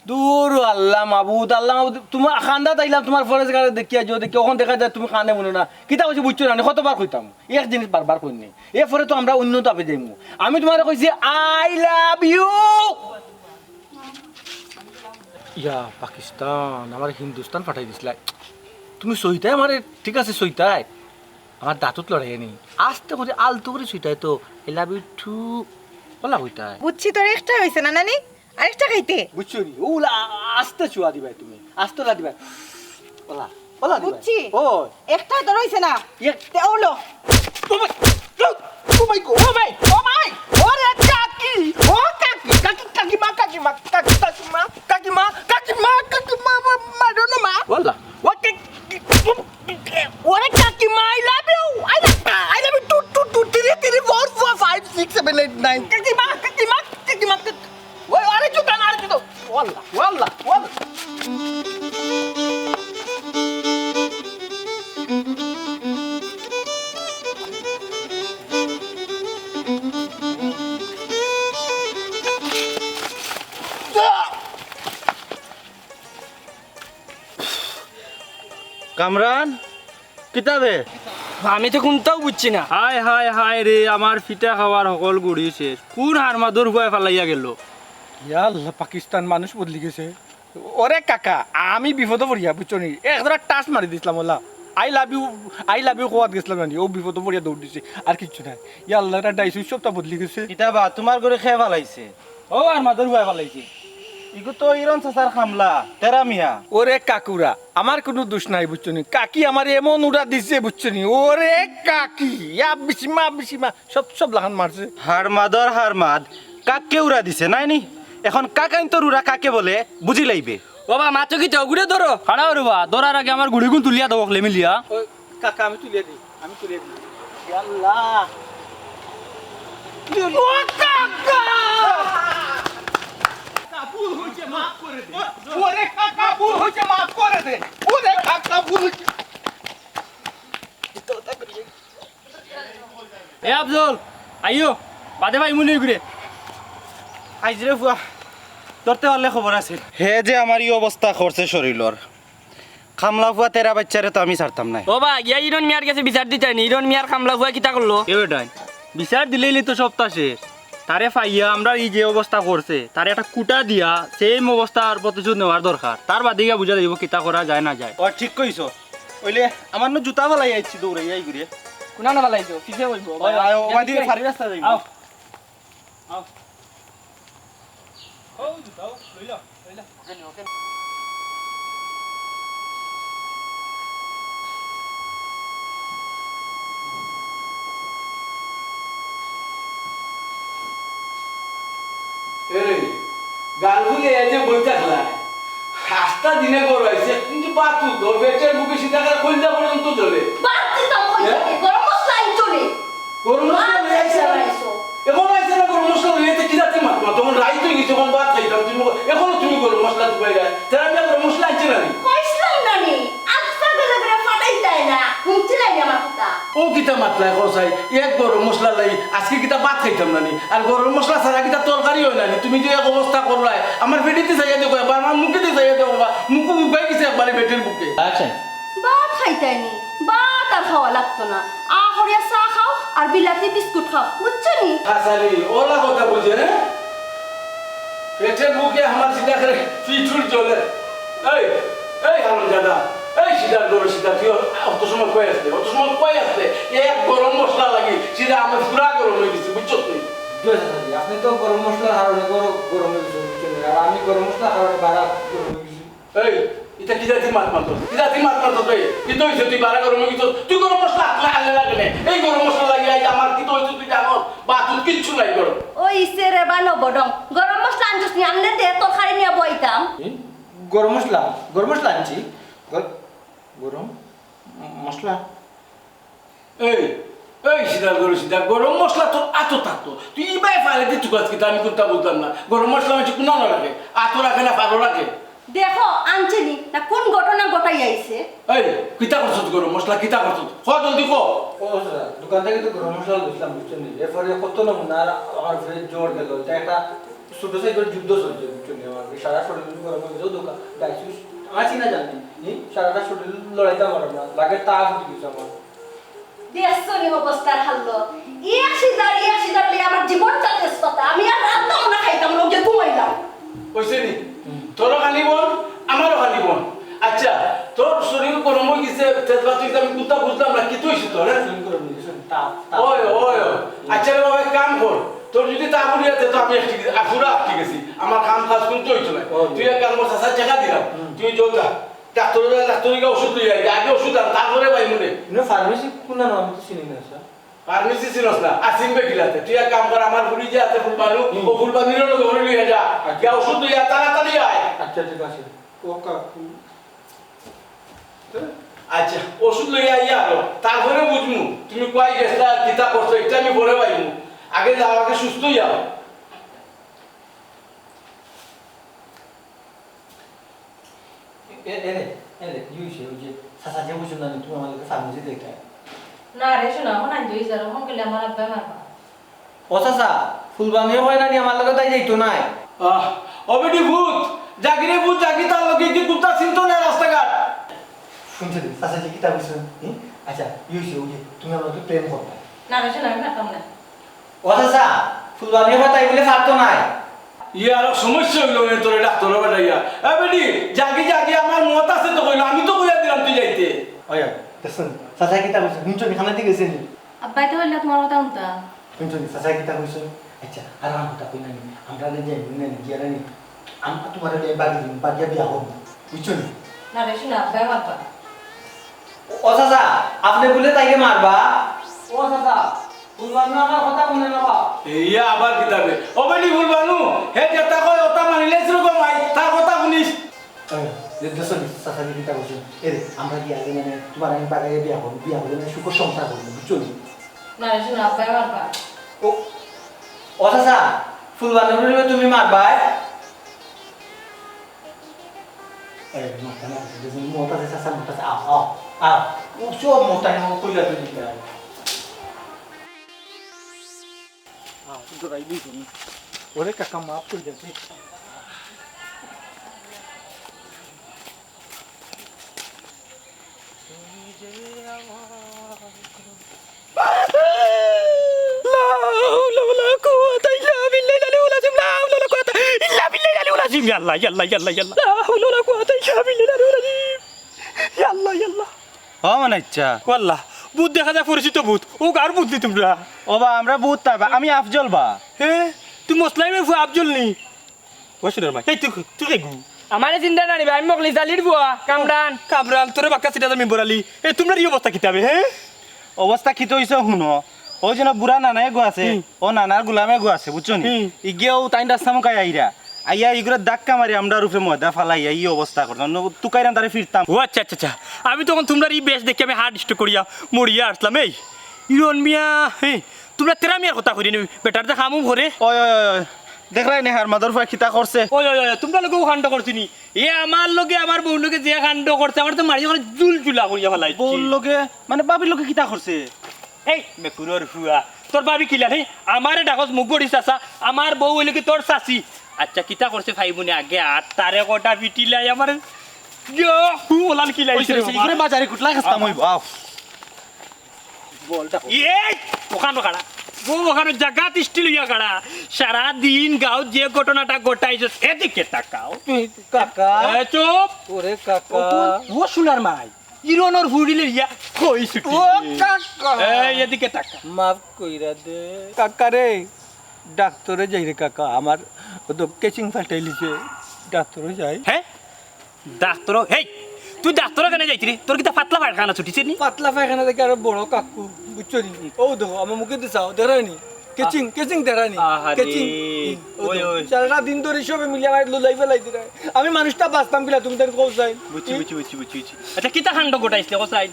দূর আল্লাহ মাবুদ, আল্লাহ মাবুদ, তুমার কান্দাত আইলাম, তুমার ফরেজ গারে দেখিয়া, যদি কেউ অখন দেখা যায় তুমি কানে হুনো না। কিতা কইছি বুঝছো না নি? কতবার কইতাম, এক জিনিস বারবার কইনি। এরপরে তো আমরা অন্য ধাপে যাইমু। আমি তুমারে কইছি, "I love you।" ইয়া, পাকিস্তান, আমারে হিন্দুস্তান পাঠাই দিছলায়। তুমি চইতায় আমারে, ঠিক আছে, চইতায়। আমার দাঁতত লড়াইয়া নি। আস্তে করি, আলতো করি চইতায় তো। "I love you too।" OLA কইতায়। বুঝছি, তোর একটা হইছে না, নানি? আরেকটা খাইতে? বুঝছো নি? ওলা আস্তে চুয়া দিবায় তুমি। আস্তে লা দিবায়। ওলা, ওলা দিবায়। বুঝছি। ও। একটা তো রইছে না। এক তে ওলো। ও ভাই, ও, ও ভাই গো, ও ভাই, ও ভাই, ওরে কাকি, ও কাকি, কাকি, কাকিমা, কাকিমা, কাকি, কাকিমা, কাকিমা, কাকিমা, কাকিমা, মা-, মারো না মা। ওয়াল্লা। ও কাকি, ওরে কাকিমা, I love you, I love, I love you, two, two, two, three, three, four, four, five, six, seven, eight, nine। কাকিমা, কাকিমা, কাকিমা, কাকি-, ওই, আরে জুতা না, আরে জুতা। ওয়াল্লা, ওয়াল্লা, ওয়াল্লা। কামরান, কিতা বে? আমি তো কুনটাও বুঝছি না। হায়, হায়, হায় রে, আমার ফিটা খাওয়ার হকল গুড়ি শেষ। কুন হারমাদর হুয়ায় ফালাইয়া গেল? ইয়া আল্লাহ, পাকিস্তান মানুষ বদলি গেছে। ওরে কাকা, আমি বিপদো পড়িয়া, বুঝছো নি? এক জোড়া টাচ মারি দিছলাম, OLA. I love you, I love you কওয়াত গেছলাম জানি, ও বিপদো পড়িয়া দৌড় দিছে, আর কিচ্ছু নাই। ইয়া আল্লাহ, এটা ডাইস উৎসবটা বদলি গেছে। কিতা বা, তুমার ঘরে কে ফালাইছে? ও আর মাদর হুয়ায় ফালাইছে। ইগু তো ইরন চাচার কামলা, তেরা মিয়া। ওরে কাকুরা, আমার কুনু দুষ নাই, বুঝছো নি? কাকি আমারে এমন উড়া দিছে, বুঝছো নি? ওরে কাকি, ইয়া বিশিমা, বিশিমা। সব, সব লাখান মারছে। হারমাদর হারমাদ, কাককে উড়া দিছে, নায় নি? এখন কাকাইন্তর উড়া কাকে বলে, বুঝি লাইবে। ও বা, মাতো কিতা, ওগুরে ধরো। খাড়া রে বা, ধরার আগে আমার গুড়িগুন তুলিয়া দেও, অকলে মিলিয়া। ওই, কাকা, আমি তুলিয়া দিই, আমি তুলিয়া দিই। ইয়াল্লা। ও কাকা! কাকা, ভুল হইছে, মাফ করে দে। ওরে কাকা, ভুল হইছে, মাফ করে দে। ওরে কাকা, ভুল হইছে। এ আফজল, আইও, বাদে ভাই মুনি ঘুরে। আইজ রে ফুয়া, ধরতে পারলে খবর আছে। হে যে আমার ই অবস্থা করছে শরীলর, কামলা ফুয়া তেরা বাইচ্চারে তো আমি ছাড়তাম নায়। ও বা, গিয়া ইরন মিয়ার গেছে বিচার দিতায় নি, ইরন মিয়ার কামলা ফুয়া কিতা করলো? এ বেটাইন, বিচার দিলেইলে তো সপ্তাহ শেষ। তারে পাইয়া আমরার ই যে অবস্থা করছে, তারে একটা কুটা দিয়া সেম অবস্থার প্রতিশোধ নেওয়ার দরকার। তার বাদে গিয়া বুঝা যাইবো কিতা করা যায় না যায়। ও ঠিক কইছো। অইলে আমার নু জুতা ফালাই আইছি দৌড়াইয়া আই ঘুরে। কুনানো ফালাইছো? পিছে বইবো। ওই, ওই, ওই, ওই দিকে ফাড়ি রাস্তা যাইবো। আও। আও। ও জুতা, ও, লইলা, লইলা। এরে, গাল ফুলে এই যে বই থাকলা, হাস্তা দিনে গরম আইছে, কিন্তু বাতু তো, পেটের ভুকে সিধা করে কইলজা পর্যন্ত জ্বলে। বাদ দিতাম কই হ্যাঁ? থেকে? গরম মশলা আনছো নি? গরম মশলা বাদ লই আইছে না? আনছো। এখন আইছে না গরম মশলা লই আইছে, কি জাতি মাত? তখন রাইত হয়ে গেছে, এখন ভাত খাইতাম, তুমি, এখনো তুমি গরম মশলা তুকাই যায়। তারা আমি গরম মশলা আনছে না নি? কইছিলাম না নি? আচ্ছা, গেলে বেটা ফাটাই যায় না। হুনছিলাই আমার কথা। ও কিতা মাতলায় কও চাই? এক গরম মশলা লাই, আজকে কিতা ভাত খাইতাম না নি? আর গরম মশলা ছাড়া কিতা তরকারি হয় না নি? তুমি যে এক অবস্থা করলায়, আমার পেটেদি চাইয়া দেখো একবার, আমার মুখেদি চাইয়া দেখো একবার, মুখ উবাই গেছে একবারে পেটের ভুকে। আচ্ছা। ভাত খাইতায় নি? ভাত আর খাওয়া লাগতো না। আ করিয়া চা খাও, আর বিলাতি বিস্কুট খাও, বুঝছো নি? হাসানি, ওলা কথা বুঝে না? পেটের ভুকে আমার সিধা করে পিঠুর জ্বলে। এই, এই হারামজাদা, এই সিধার গরু সিধা, তুই অত সময় কই আসলে? অত সময় কই আসলে? এক গরম মশলা লাগি, সিধা আমার পুরা গরম হয়ে গেছে, বুঝছো তুই? জি, চাচাজি, আপনি তো গরম মশলার হারণে গরম, গরম হয়ে গেছে, বুঝছেন? আর আমি গরম মশলার হারণে বাড়া গরম হয়ে গেছি। এই, ইটা কি জাতি মাত মাতস? কি জাতি মাত মাতস বে? কিতা অইছে? তুই বাড়া গরম অই গেছস। তুই গরম মশলা আনলে, আনলে লাগে নে। এই গরম মশলা লাগিয়া আইজ আমার কিতা অইছে তুই জানস? বাতুত কিচ্ছু নাই গরম। ওই ইসে রে বানো বডং। গরম মশলা আনছস নি? আনলে দে, তরকারি নিয়া বইতাম। হুম? গরম মশলা? গরম মশলা আনছি। গর-, গরম মশলা? এই, এই সিধা গরু সিধা, গরম মশলা তোর আতো থাকতো। তুই ইবায় ফালে দি তুকাস কিতা আমি কুন্তা বুঝলাম না। গরম মশলা মানষে কুনানো রাখে? আতো রাখে না ফালো রাখে? দেখো, আনছে নি না কোন ঘটনা ঘটাই আইছে। এই, কিতা করছত গরম মশলা, কিতা করছত? ক জলদি ক। ও, আচ্ছা, দোকান থেকে তো গরম মশলা লইছিলাম, বুঝছেন নি? এরপরে কত নমুনা আর আমার ফ্রিজ জোর গেল। এটা একটা ছোট সাইজের যুদ্ধ চলছে, বুঝছেন নি? আমার সারা শরীর গরম হয়ে গেছে, দোকান, গায়ে সুস-, আছি না জানি, নি? সারাটা শরীর লড়াইতে পারলাম না, লাগে তা ফুটি গেছে আমার। দেখছো নি অবস্থার হাল? এক সিজার, এক সিজার লইয়া আমার জীবনটা তেজপাতা। আমি আর রাত না মনে খাইতাম না, ওকে ঘুমাইলাম। কইছে নি? তোরও খালি বল, আমারও খালি বল। আচ্ছা, তোর শরীর গরম হয়ে গেছে, তেজপাতা হইছে, আমি কুন্তা বুঝলাম না, কিতা অইছে তোর, হ্যাঁ? শরীর গরম হয়ে গেছে, তাপ, তাপ। ওই, ওই, ওই। আচ্ছা রে বাবা, এক কাম কর, তোর যদি তাপ উঠে যায়, তো আমি একটি, আ, পুরা আটকে গেছি, আমার কাম কাজ কুন্তা অইতো না। ওই। তুই এক কাম কর, চাচা, টেকা দিলাম, হুম। তুই যা, ডাক্তারের, ডাক্তারের গিয়া ওষুধ লইয়া আয়, আগে ওষুধ আন, তারপরে ভাই মনে। ইনো ফার্মেসি কুনানো আমি তো চিনি না, স্যার। ফার্মেসি চিনস না, আসিম বেকিলাতে। তুই এক কাম কর, আমার ফুরি যে আছে ফুলবানু, হুম। ও ফুলবানুর লগে ওরে লইয়া যা। আচ্ছা। গিয়া ওষুধ লইয়া তাড়াতাড়ি আয়। আচ্ছা, ঠিক আছে। ও কাকু। আচ্ছা, ওষুধ লইয়া আইয়া আরো, তারপরে বুঝমু তুমি কই গেছলা, কিতা করছো, এটা আমি পরে পাইমু। আগে যাও, আগে সুস্থ হইয়া আও। এ, এ রে, এ রে, কি হইছে? ওই যে চাচা যে কইছইন না, তুমি আমার লগে ফার্মেসি দেখাই। না রে, শোনা, এখন আনতে হইছে, আর এখন গেলে আমার আব্বা মারবা। ও চাচা, ফুলবানিয়ে কয় না নি আমার লগে তাই যাইতো নাই? আহ, ও বেটি ভূত, জাগি রে ভূত, জাগি, তার লগে কি কুন্তা চিনতো না রাস্তাঘাট? শুনছো নি, চাচা যে কিতা কইছইন? হুম? আচ্ছা, কি হইছে? ওই যে তুমি আমার লগে প্রেম করবা। না রে, শোনা, আমি পারতাম না। ও চাচা, ফুলবানিয়ে কয় তাই বলে পারতো নাই। ইয়ে, আরো সমস্যা হইলো নে তোরে ডাক্তার পাঠাইয়া। এ বেটি, জাগি জাগি, আমার মত আছে তো কইলো, আমি তো কইয়া দিলাম তুই যাইতে। ওই, দেখছইন, চাচা কিতা কইছে? হুনছো নি, খানা দি গেছে নি? আব্বাই তো বললা তোমার কথা হুনতা। হুনছো নি, চাচা কিতা কইছে? আচ্ছা, আর আমার কথা কই না নি, আমরা রে যাই, হুনে নি, গিয়া নি, আমরা তোমার লগে বাগি দিমু, বাগিয়া বিয়া করমু, বুঝছো নি? না রে, শোনা, আব্বাই মারবা। ও চাচা, আপনি বলে তাইকে মারবা? ও চাচা, ফুলবানু আমার কথা হুনে না বা? ইয়া আবার কিতা বে? ও বেটি ফুলবানু, হে যেতা কয় ওতা মানিলে সেরকম আই, তার কথা হুনিস। এই, দে-, দেখছো নি, চাচা নি কিতা কইছে? এ রে, আমরা কি আগে মানে তোমার আমি বাগাইয়া বিয়া করবো, বিয়া করলে মানে সুখে সংসার করবো, বুঝছো নি? না রে, শোনো, আব্বাই মারবা। ও, ও চাচা, ফুলবানুরে তুমি মারবায়? এই, মত আছে, মত আছে, চাচা, মত আছে, আও, আও, আও। ও সব মত আছে, ও কইলা তুই দিতে আও। আও, তুই তো রাইলি তুমি। ওরে কাকা, মাফ করে দে। লা হাওলা ওয়ালা কুওয়াতা ইল্লা বিল্লাহিল আলিয়্যিল আযীম। লা হাওলা ওয়ালা কুওয়াতা ইল্লা বিল্লাহিল আলিয়্যিল আযীম। ইয়া আল্লাহ, ইয়া আল্লাহ, ইয়া আল্লাহ, ইয়া আল্লাহ। লা হাওলা ওয়ালা কুওয়াতা ইল্লা বিল্লাহিল আলিয়্যিল আযীম। ইয়া আল্লাহ, ইয়া আল্লাহ। ও মানে ইচ্ছা। ওয়াল্লাহ, ভূত দেখা যায় পরিচিত ভূত। ও গার ভূত নি তুমরা? ও বা, আমরা ভূত তা বা, আমি আফজল বা। হে, তুই মোসলাইমের ফুয়া আফজল নি? ও শুনর মাই, এই তুই, তুই কে গু? আমারে চিনতে না নি বা, আমি মকলি জালির ফুয়া, কামরান। কামরান, তোরে বাক্কা সিটা আমি বরালি। এ, তুমরার ই অবস্থা কিতা বে, হে? অবস্থা কিতা অইছে হুনো? ওই যে না বুড়া নানা এগু আছে, হুম। ও নানার গুলাম এগু আছে, বুঝছো নি? হুম। ইগিয়েও তাইন রাস্তা মুখাই আইরা। আইয়া ইগুরে ধাক্কা মারি আমরার উপরে ময়দা ফালাইয়া ই অবস্থা করতাম। ন-, তুকাইরাম তারে ফিরতাম। ও আচ্ছা, আচ্ছা, আচ্ছা। আমি তখন তুমরার ই বেশ দেখি আমি হার্ট স্ট্রোক করিয়া মরিয়া আসলাম। এই, ইরন মিয়া, হে, তুমরা তেরা মিয়ার কথা করি নি, বেটার যে কামও করে। ওই, ওই, ওই, ওই। দেখরায় নি হারমাদর ফুয়া কিতা করছে? ওই, ওই, ওই, তুমরার লগেও কাণ্ড করছি নি? এ আমার লগে, আমার বউর লগে যে কাণ্ড করছে, আমার তো মারি ওখানে জুল জুলা করিয়া ফালাইছে। বউর লগে, মানে ভাবির লগে কিতা করছে? এই বেকুরর ফুয়া, তোর ভাবি কিলা রে? আমারে ডাকস মুখ বড়ি চাচা, আমার বউ অইলো কি তোর চাচি? আচ্ছা, কিতা করছে ভাই বোনে আগে আর তারে কটা পিটিলাই আমারে। ইয়ো, হু, ওলান কিলাইছে রে বাবা। ইগুরে বাজারে কুটলা খাস্তাম অইবো, আও। বলটা কই? এই! ওখানো খাড়া। ও ওখানো জাগাত still ইয়া খাড়া। সারা দিন গাঁওত যে ঘটনাটা ঘটাইছস, এদিকে তাকাও। তুই কাকা। এ, চুপ। ওরে কাকা। ও সোনার মাই, ইরনর ফুড়িলে ইয়া কই ছুটি। ও কাকা। এই, এদিকে তাকা। মাফ কইরা দে। কাকা রে, ডাক্তরে যাই রে কাকা, আমার ও তো কেচিং ফাটাইলিছে। ডাক্তরে যাই। হ্যাঁ? ডাক্তর, হেই, তুই ডাক্তর কেনে যাইতি রে? তোর কিতা পাতলা পায়খানা ছুটিছে নি? পাতলা পায়খানা থাকি আরো বড় কাকু, বুঝছো নি? ও দেখো, আমার মুখে তো চাও, দেরানি। কেচিং, কেচিং দেরানি। আহারে। কেচিং। ও ওই, দেখো, ওই। সারাটা দিন ধরি সবে মিলে আমার লুলাই ফেলাই দিরা। আমি মানুষটা বাঁচতাম কিলা, তুমি তার কও চাই। বুঝছি, বুঝছি, বুঝছি, বুঝছি, বুঝছি। আচ্ছা, কিতা কাণ্ড ঘটাইছলে, কও চাই?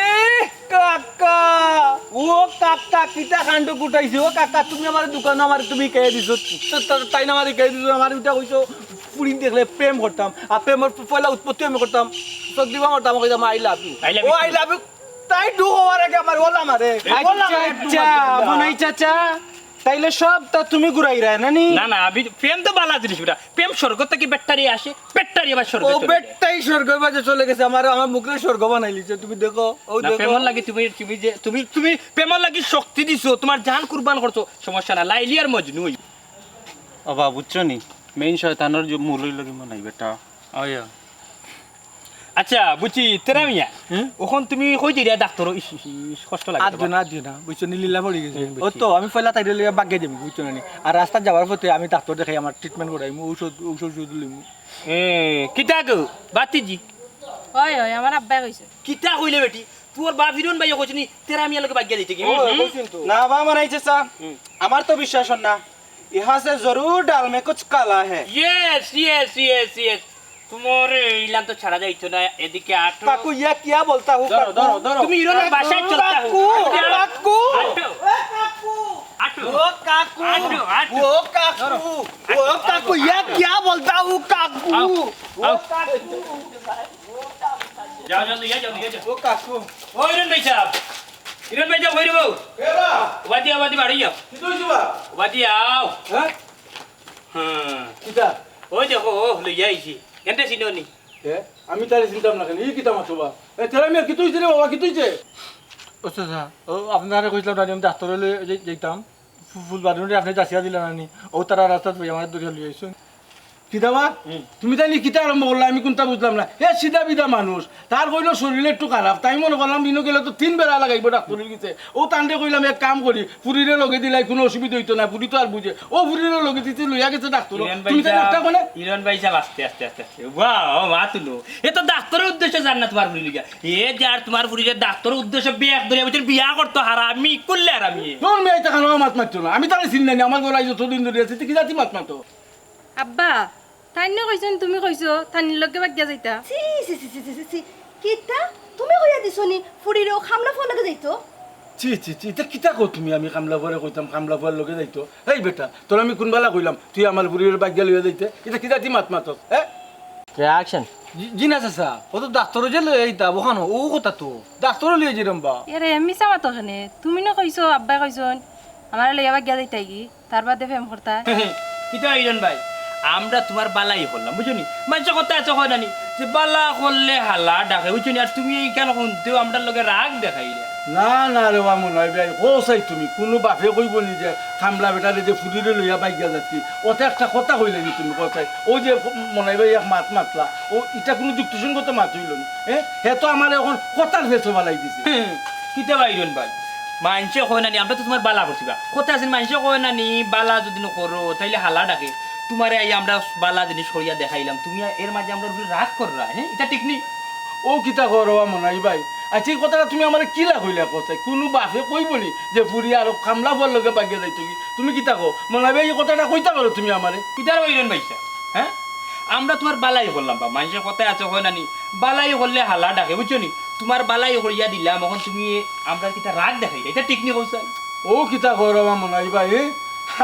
এ কাকা, ও কাকা, কিতা কাণ্ড ঘটাইছে? ও কাকা, তুমি আমার দোকানো আমার তুমি কে দিছো? তো, তো, তাই না আমার কে দিছো? আমার উল্টা কইছো, ফুড়ি দেখলে প্রেম করতাম। আর প্রেমর পয়লা উৎপত্তি আমি করতাম। চোখ দিবা মারতাম, কইতাম, "I love you।" I love you ও, too। "I love you।" তাই ডু হওয়ার আগে আমার ওলা মারে। ওলা আচ্ছা, মারে, আচ্ছা, মনাই চাচা, তাইলে সব তা তুমি ঘুরাইরা না নি? না, না, আমি প্রেম তো বালা জিনিস বেটা। প্রেম স্বর্গ থাকি বেটারি আসে, বেটারি আবার স্বর্গ ও বেটাই স্বর্গের মাঝে চলে গেছে, আমার, আমার মুখরে স্বর্গ বানাই লিছে। তুমি দেখো, ও না, দেখো। প্রেমর লাগি তুমি, তুমি যে, তুমি, তুমি প্রেমর লাগি শক্তি দিছো, তোমার জান কুরবান করছো, সমস্যা না, লাইলি আর মজনু। ও বা, বুঝছো নি? মেইন শয়তানর যে মূল অইলো কি মনাই বেটা। আচ্ছা, বুঝছি, তেরা মিয়া। অখন তুমি কই যাইরা ডাক্তর? ইস, ইস, ইস, কষ্ট লাগে আর দিও না, আর দিও না, বুঝছো নি, লীলা পড়ি গেছে। ও তো, আমি পয়লা তাইরে লইয়া বাগে যাবো, বুঝছো না নি? আর রাস্তা যাওয়ার পথে আমি ডাক্তর দেখাই, আমার ট্রিটমেন্ট করাইমু, ঔষধ, ঔষধ, ঔষধ লইমু। এ, কিতা গো, বাতিজি? হয়, হয়, আমার আব্বায় কইছে। কিতা কইলে বেটি? তোর বাপ হিরন ভাইয়ে কইছে নি, তেরা মিয়ার লগে বাগিয়া দিতে কি? ও, হুম? কইছেন তো। না বা, মনাই চাচা, আমার তো বিশ্বাস অর না। ইহা সে জরুর ডাল মে কুছ কালা হে। Yes, yes, yes, yes। তোমার ইলান তো ছাড়া যাইতো না, এদিকে আটো। কাকু, ইয়া কিয়া বলতা হু, ধরো, কাকু? ধরো, ধরো। তুমি ইরনের বাসায় চলতা হো। কাকু, কাকু। আটো। আটো। ও কাকু, আটো, আটো। ও কাকু, ও কাকু, ইয়া কিয়া বলতা হু, কাকু? আও, ও আও। কাকু। যাও, যাও, যাও, যাও, যাও। ও কাকু। ও ইরন ভাই সাহেব। ইরন ভাই সাহেব, ওই রে বাবু। ওবাদি, ওবাদি, বাড়ি যাও। ওবাদি আও। হ্যাঁ? হুম। কিতা? ওই দেখো, ও লইয়া আইছি। এনতে চিনো নি? এ, আমি তারে চিনতাম না কেনে? ই কিতা মাতো বা? এ, তেরা মিয়া, কিতা অইছে রে বাবা, কিতা অইছে? ও চাচা, ও আপনারে কইছিলাম না, আমি ডাক্তরর লগে যাই-, যাইতাম। ফু-, ফুলবাড়ির আপনে যাচিয়া দিলা না নি? ও তারা রাস্তাত পাই, আমারে ধরিয়া লই আইছইন। কিতা বা? তুমি তাইলে কিতা আরম্ভ করলা? আমি কুনতা বুঝলাম না। এ সিধা বিধা মানুষ, তার কইলো শরীর একটু খারাপ, তাই মনে করলাম ইনো গেলে তো তিন বেড়া লাগাইবো ডাক্তরর গেছে। ও তানরে কইলাম, এক কাম করি, ফুরিরে লগে দিলাই কুনু অসুবিধা অইতো না, ফুরি তো আর বুঝে। ও ফুরিরে লগে দিতে লইয়া গেছে ডাক্তর। ইরন ভাই তুমি তাইলে সাহেব, একটা কইলে? ইরন ভাই সাহেব, আস্তে, আস্তে, আস্তে, আস্তে। ওয়া, ও মা তুলো। এ তো ডাক্তরর উদ্দেশ্যে যার না তোমার ফুরি লইয়া। এ যে আর তোমার ফুরি যে ডাক্তরর উদ্দেশ্যে বিয়া করতো হারা, আমি করলে আর আমি। কোন মেয়ে এটা খানো মাত মারতো না? আমি তারে চিনি না, আমার গলায় যতদিন ধরে আছে, তুই কি জাতি মাত মারতো? আব্বা, তাইন না কইছইন, তুমি কইছো, তানির লগে বাগিয়া যাইতা। ছি, ছি, ছি, ছি, ছি, ছি, ছি। কিতা? তুমি কইয়া দিছো নি, ফুরিরে ও কামলা ফুয়ার লগে যাইতো? ছি, ছি, ছি, ইতা কিতা কও তুমি? আমি কামলা ফুয়ারে কইতাম, কামলা ফুয়ার লগে যাইতো? এই বেটা, তোর আমি কুন বালা কইলাম, তুই আমার ফুরিরে বাগিয়া লইয়া যাইতে? ইতা কি জাতি মাত মাতস, হ্যাঁ? রিয়াকশন। জি, জি না চাচা, ও তো ডাক্তরর যে লইয়া যাইতা, ওখানো, ও কথা তো। ডাক্তরর লইয়া যাইরাম বা। এরে, মিছা মাতো কেনে? তুমি না কইছো, আব্বায় কইছইন, আমারে লইয়া বাগিয়া যাইতায় গি? তার বাদে প্রেম করতা। কিতা ইরন ভাই, আমরা তোমার বালাই করলাম, বুঝছো নি? মানষে কথা আছে কয় না নি, যে বালা করলে হালা ডাকে, বুঝছো নি? আর তুমি ইখান হুনতেউ আমরার লগে রাগ দেখাইরায়। না, না রে বা মনাই ভাই, কও চাই তুমি, কুনু বাপে কইবো নি যে কামলা বেটারে যে ফুরিরে লইয়া বাগিয়া যাতি, অতা একটা কথা কইলে নি তুমি, কও চাই। ও যে মনাই ভাই এক মাত মাতলা, ও ইটা কুনু যুক্তিসঙ্গত মাত অইলো নি? হ্যাঁ, হে তো আমারে অখন কথার ফেছো বালাই দিছে। কিতা বা ইরন ভাই, মানষে কয় না নি, আমরা তো তোমার বালা করছি বা। কথা আছে, মানষে কয় না নি, বালা যদি না করো, তাইলে হালা ডাকে। তোমারে আইয়া আমরা বালা জিনিস করিয়া দেখাইলাম, তুমি এর মাঝে আমরার উপরে রাগ কররায়, হ্যাঁ? ইটা ঠিক নি? ও কিতা কও রে বা মনাই ভাই? আচ্ছা, ই কথাটা তুমি আমারে কিলা কইলা, কও চাই? কুনু বাপে কইবো নি যে ফুরি আরো কামলা ফুয়ার লগে বাগিয়া যাইতো গি? তুমি কিতা কও? মনাই ভাই, ই কথাটা কইতা পারো তুমি আমারে? কিতা রে বা ইরন ভাই সাব, হ্যাঁ? আমরা তোমার বালাই করলাম বা, মানষে কথায় আছে কয় না নি, বালাই করলে হালা ডাকে, বুঝছো নি? তোমার বালাই করিয়া দিলাম, অখন তুমি আমরার কিতা রাগ দেখাইরায়, ইটা ঠিক নি কও চাই? ও কিতা কও রে বা মনাই ভাই, এ?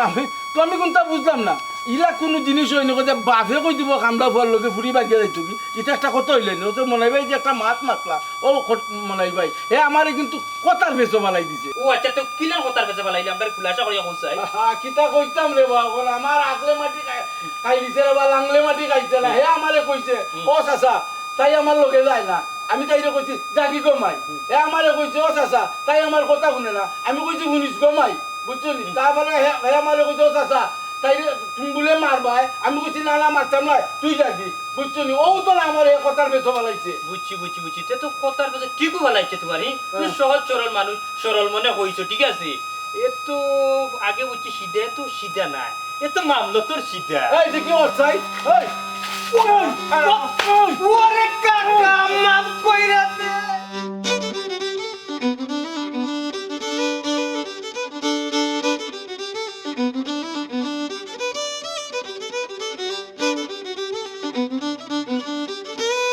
আমি তো আমি কুনতা বুঝলাম না। ইলা কুনু জিনিস অয় নি, কও যে বাপে কই দিবো কামলা ফুয়ার লগে ফুরি বাগিয়া যাইতো গি? ইটা একটা কথা অইলো নি? ও তো মনাই ভাই যে একটা মাত মাতলা, ও কত-, মনাই ভাই, হে আমারে কিন্তু কথার ফেছো বালাই দিছে। ও আচ্ছা, তো কিলার কথার ফেছো বালাইলে, আমরারে খুলাসা করিয়া কও চাই। আহা, কিতা কইতাম রে বা, অখন আমার আকলে মাটি খাই-, খাই দিছে রে বা, লাংলে মাটি খাইছে না। হে আমারে কইছে, "ও চাচা, তাই আমার লগে যায় না।" আমি তাইরে কইছি, "যাগি গো মাই।" এ আমারে কইছে, "ও চাচা, তাই আমার কথা হুনে না।" আমি কইছি, "হুনিস গো মাই।" বুঝছো নি? তারপরে হে, হে আমারে কইছে, "ও চাচা, তাইরে তুমি বুলে মারবায়।" আমি কইছি, "না, না, মারতাম নায়, তুই যাগি।" বুঝছো নি? ও তো না আমার হে কথার পেছো ফালাইছে। বুঝছি, বুঝছি, বুঝছি। তে তো কথার পেছো ঠিকউ ফালাইছে তুমার, হি? তুমি হ্যাঁ। সহজ সরল মানুষ, সরল মনে কইছো, ঠিক আছে? এ তো আগে বুঝছি সিধা, এ তো সিধা নায়, এ তো মামলতর সিধা। এই যে কি অবস্থায়? এই! ওরে কাকা, মাফ কইরা দে।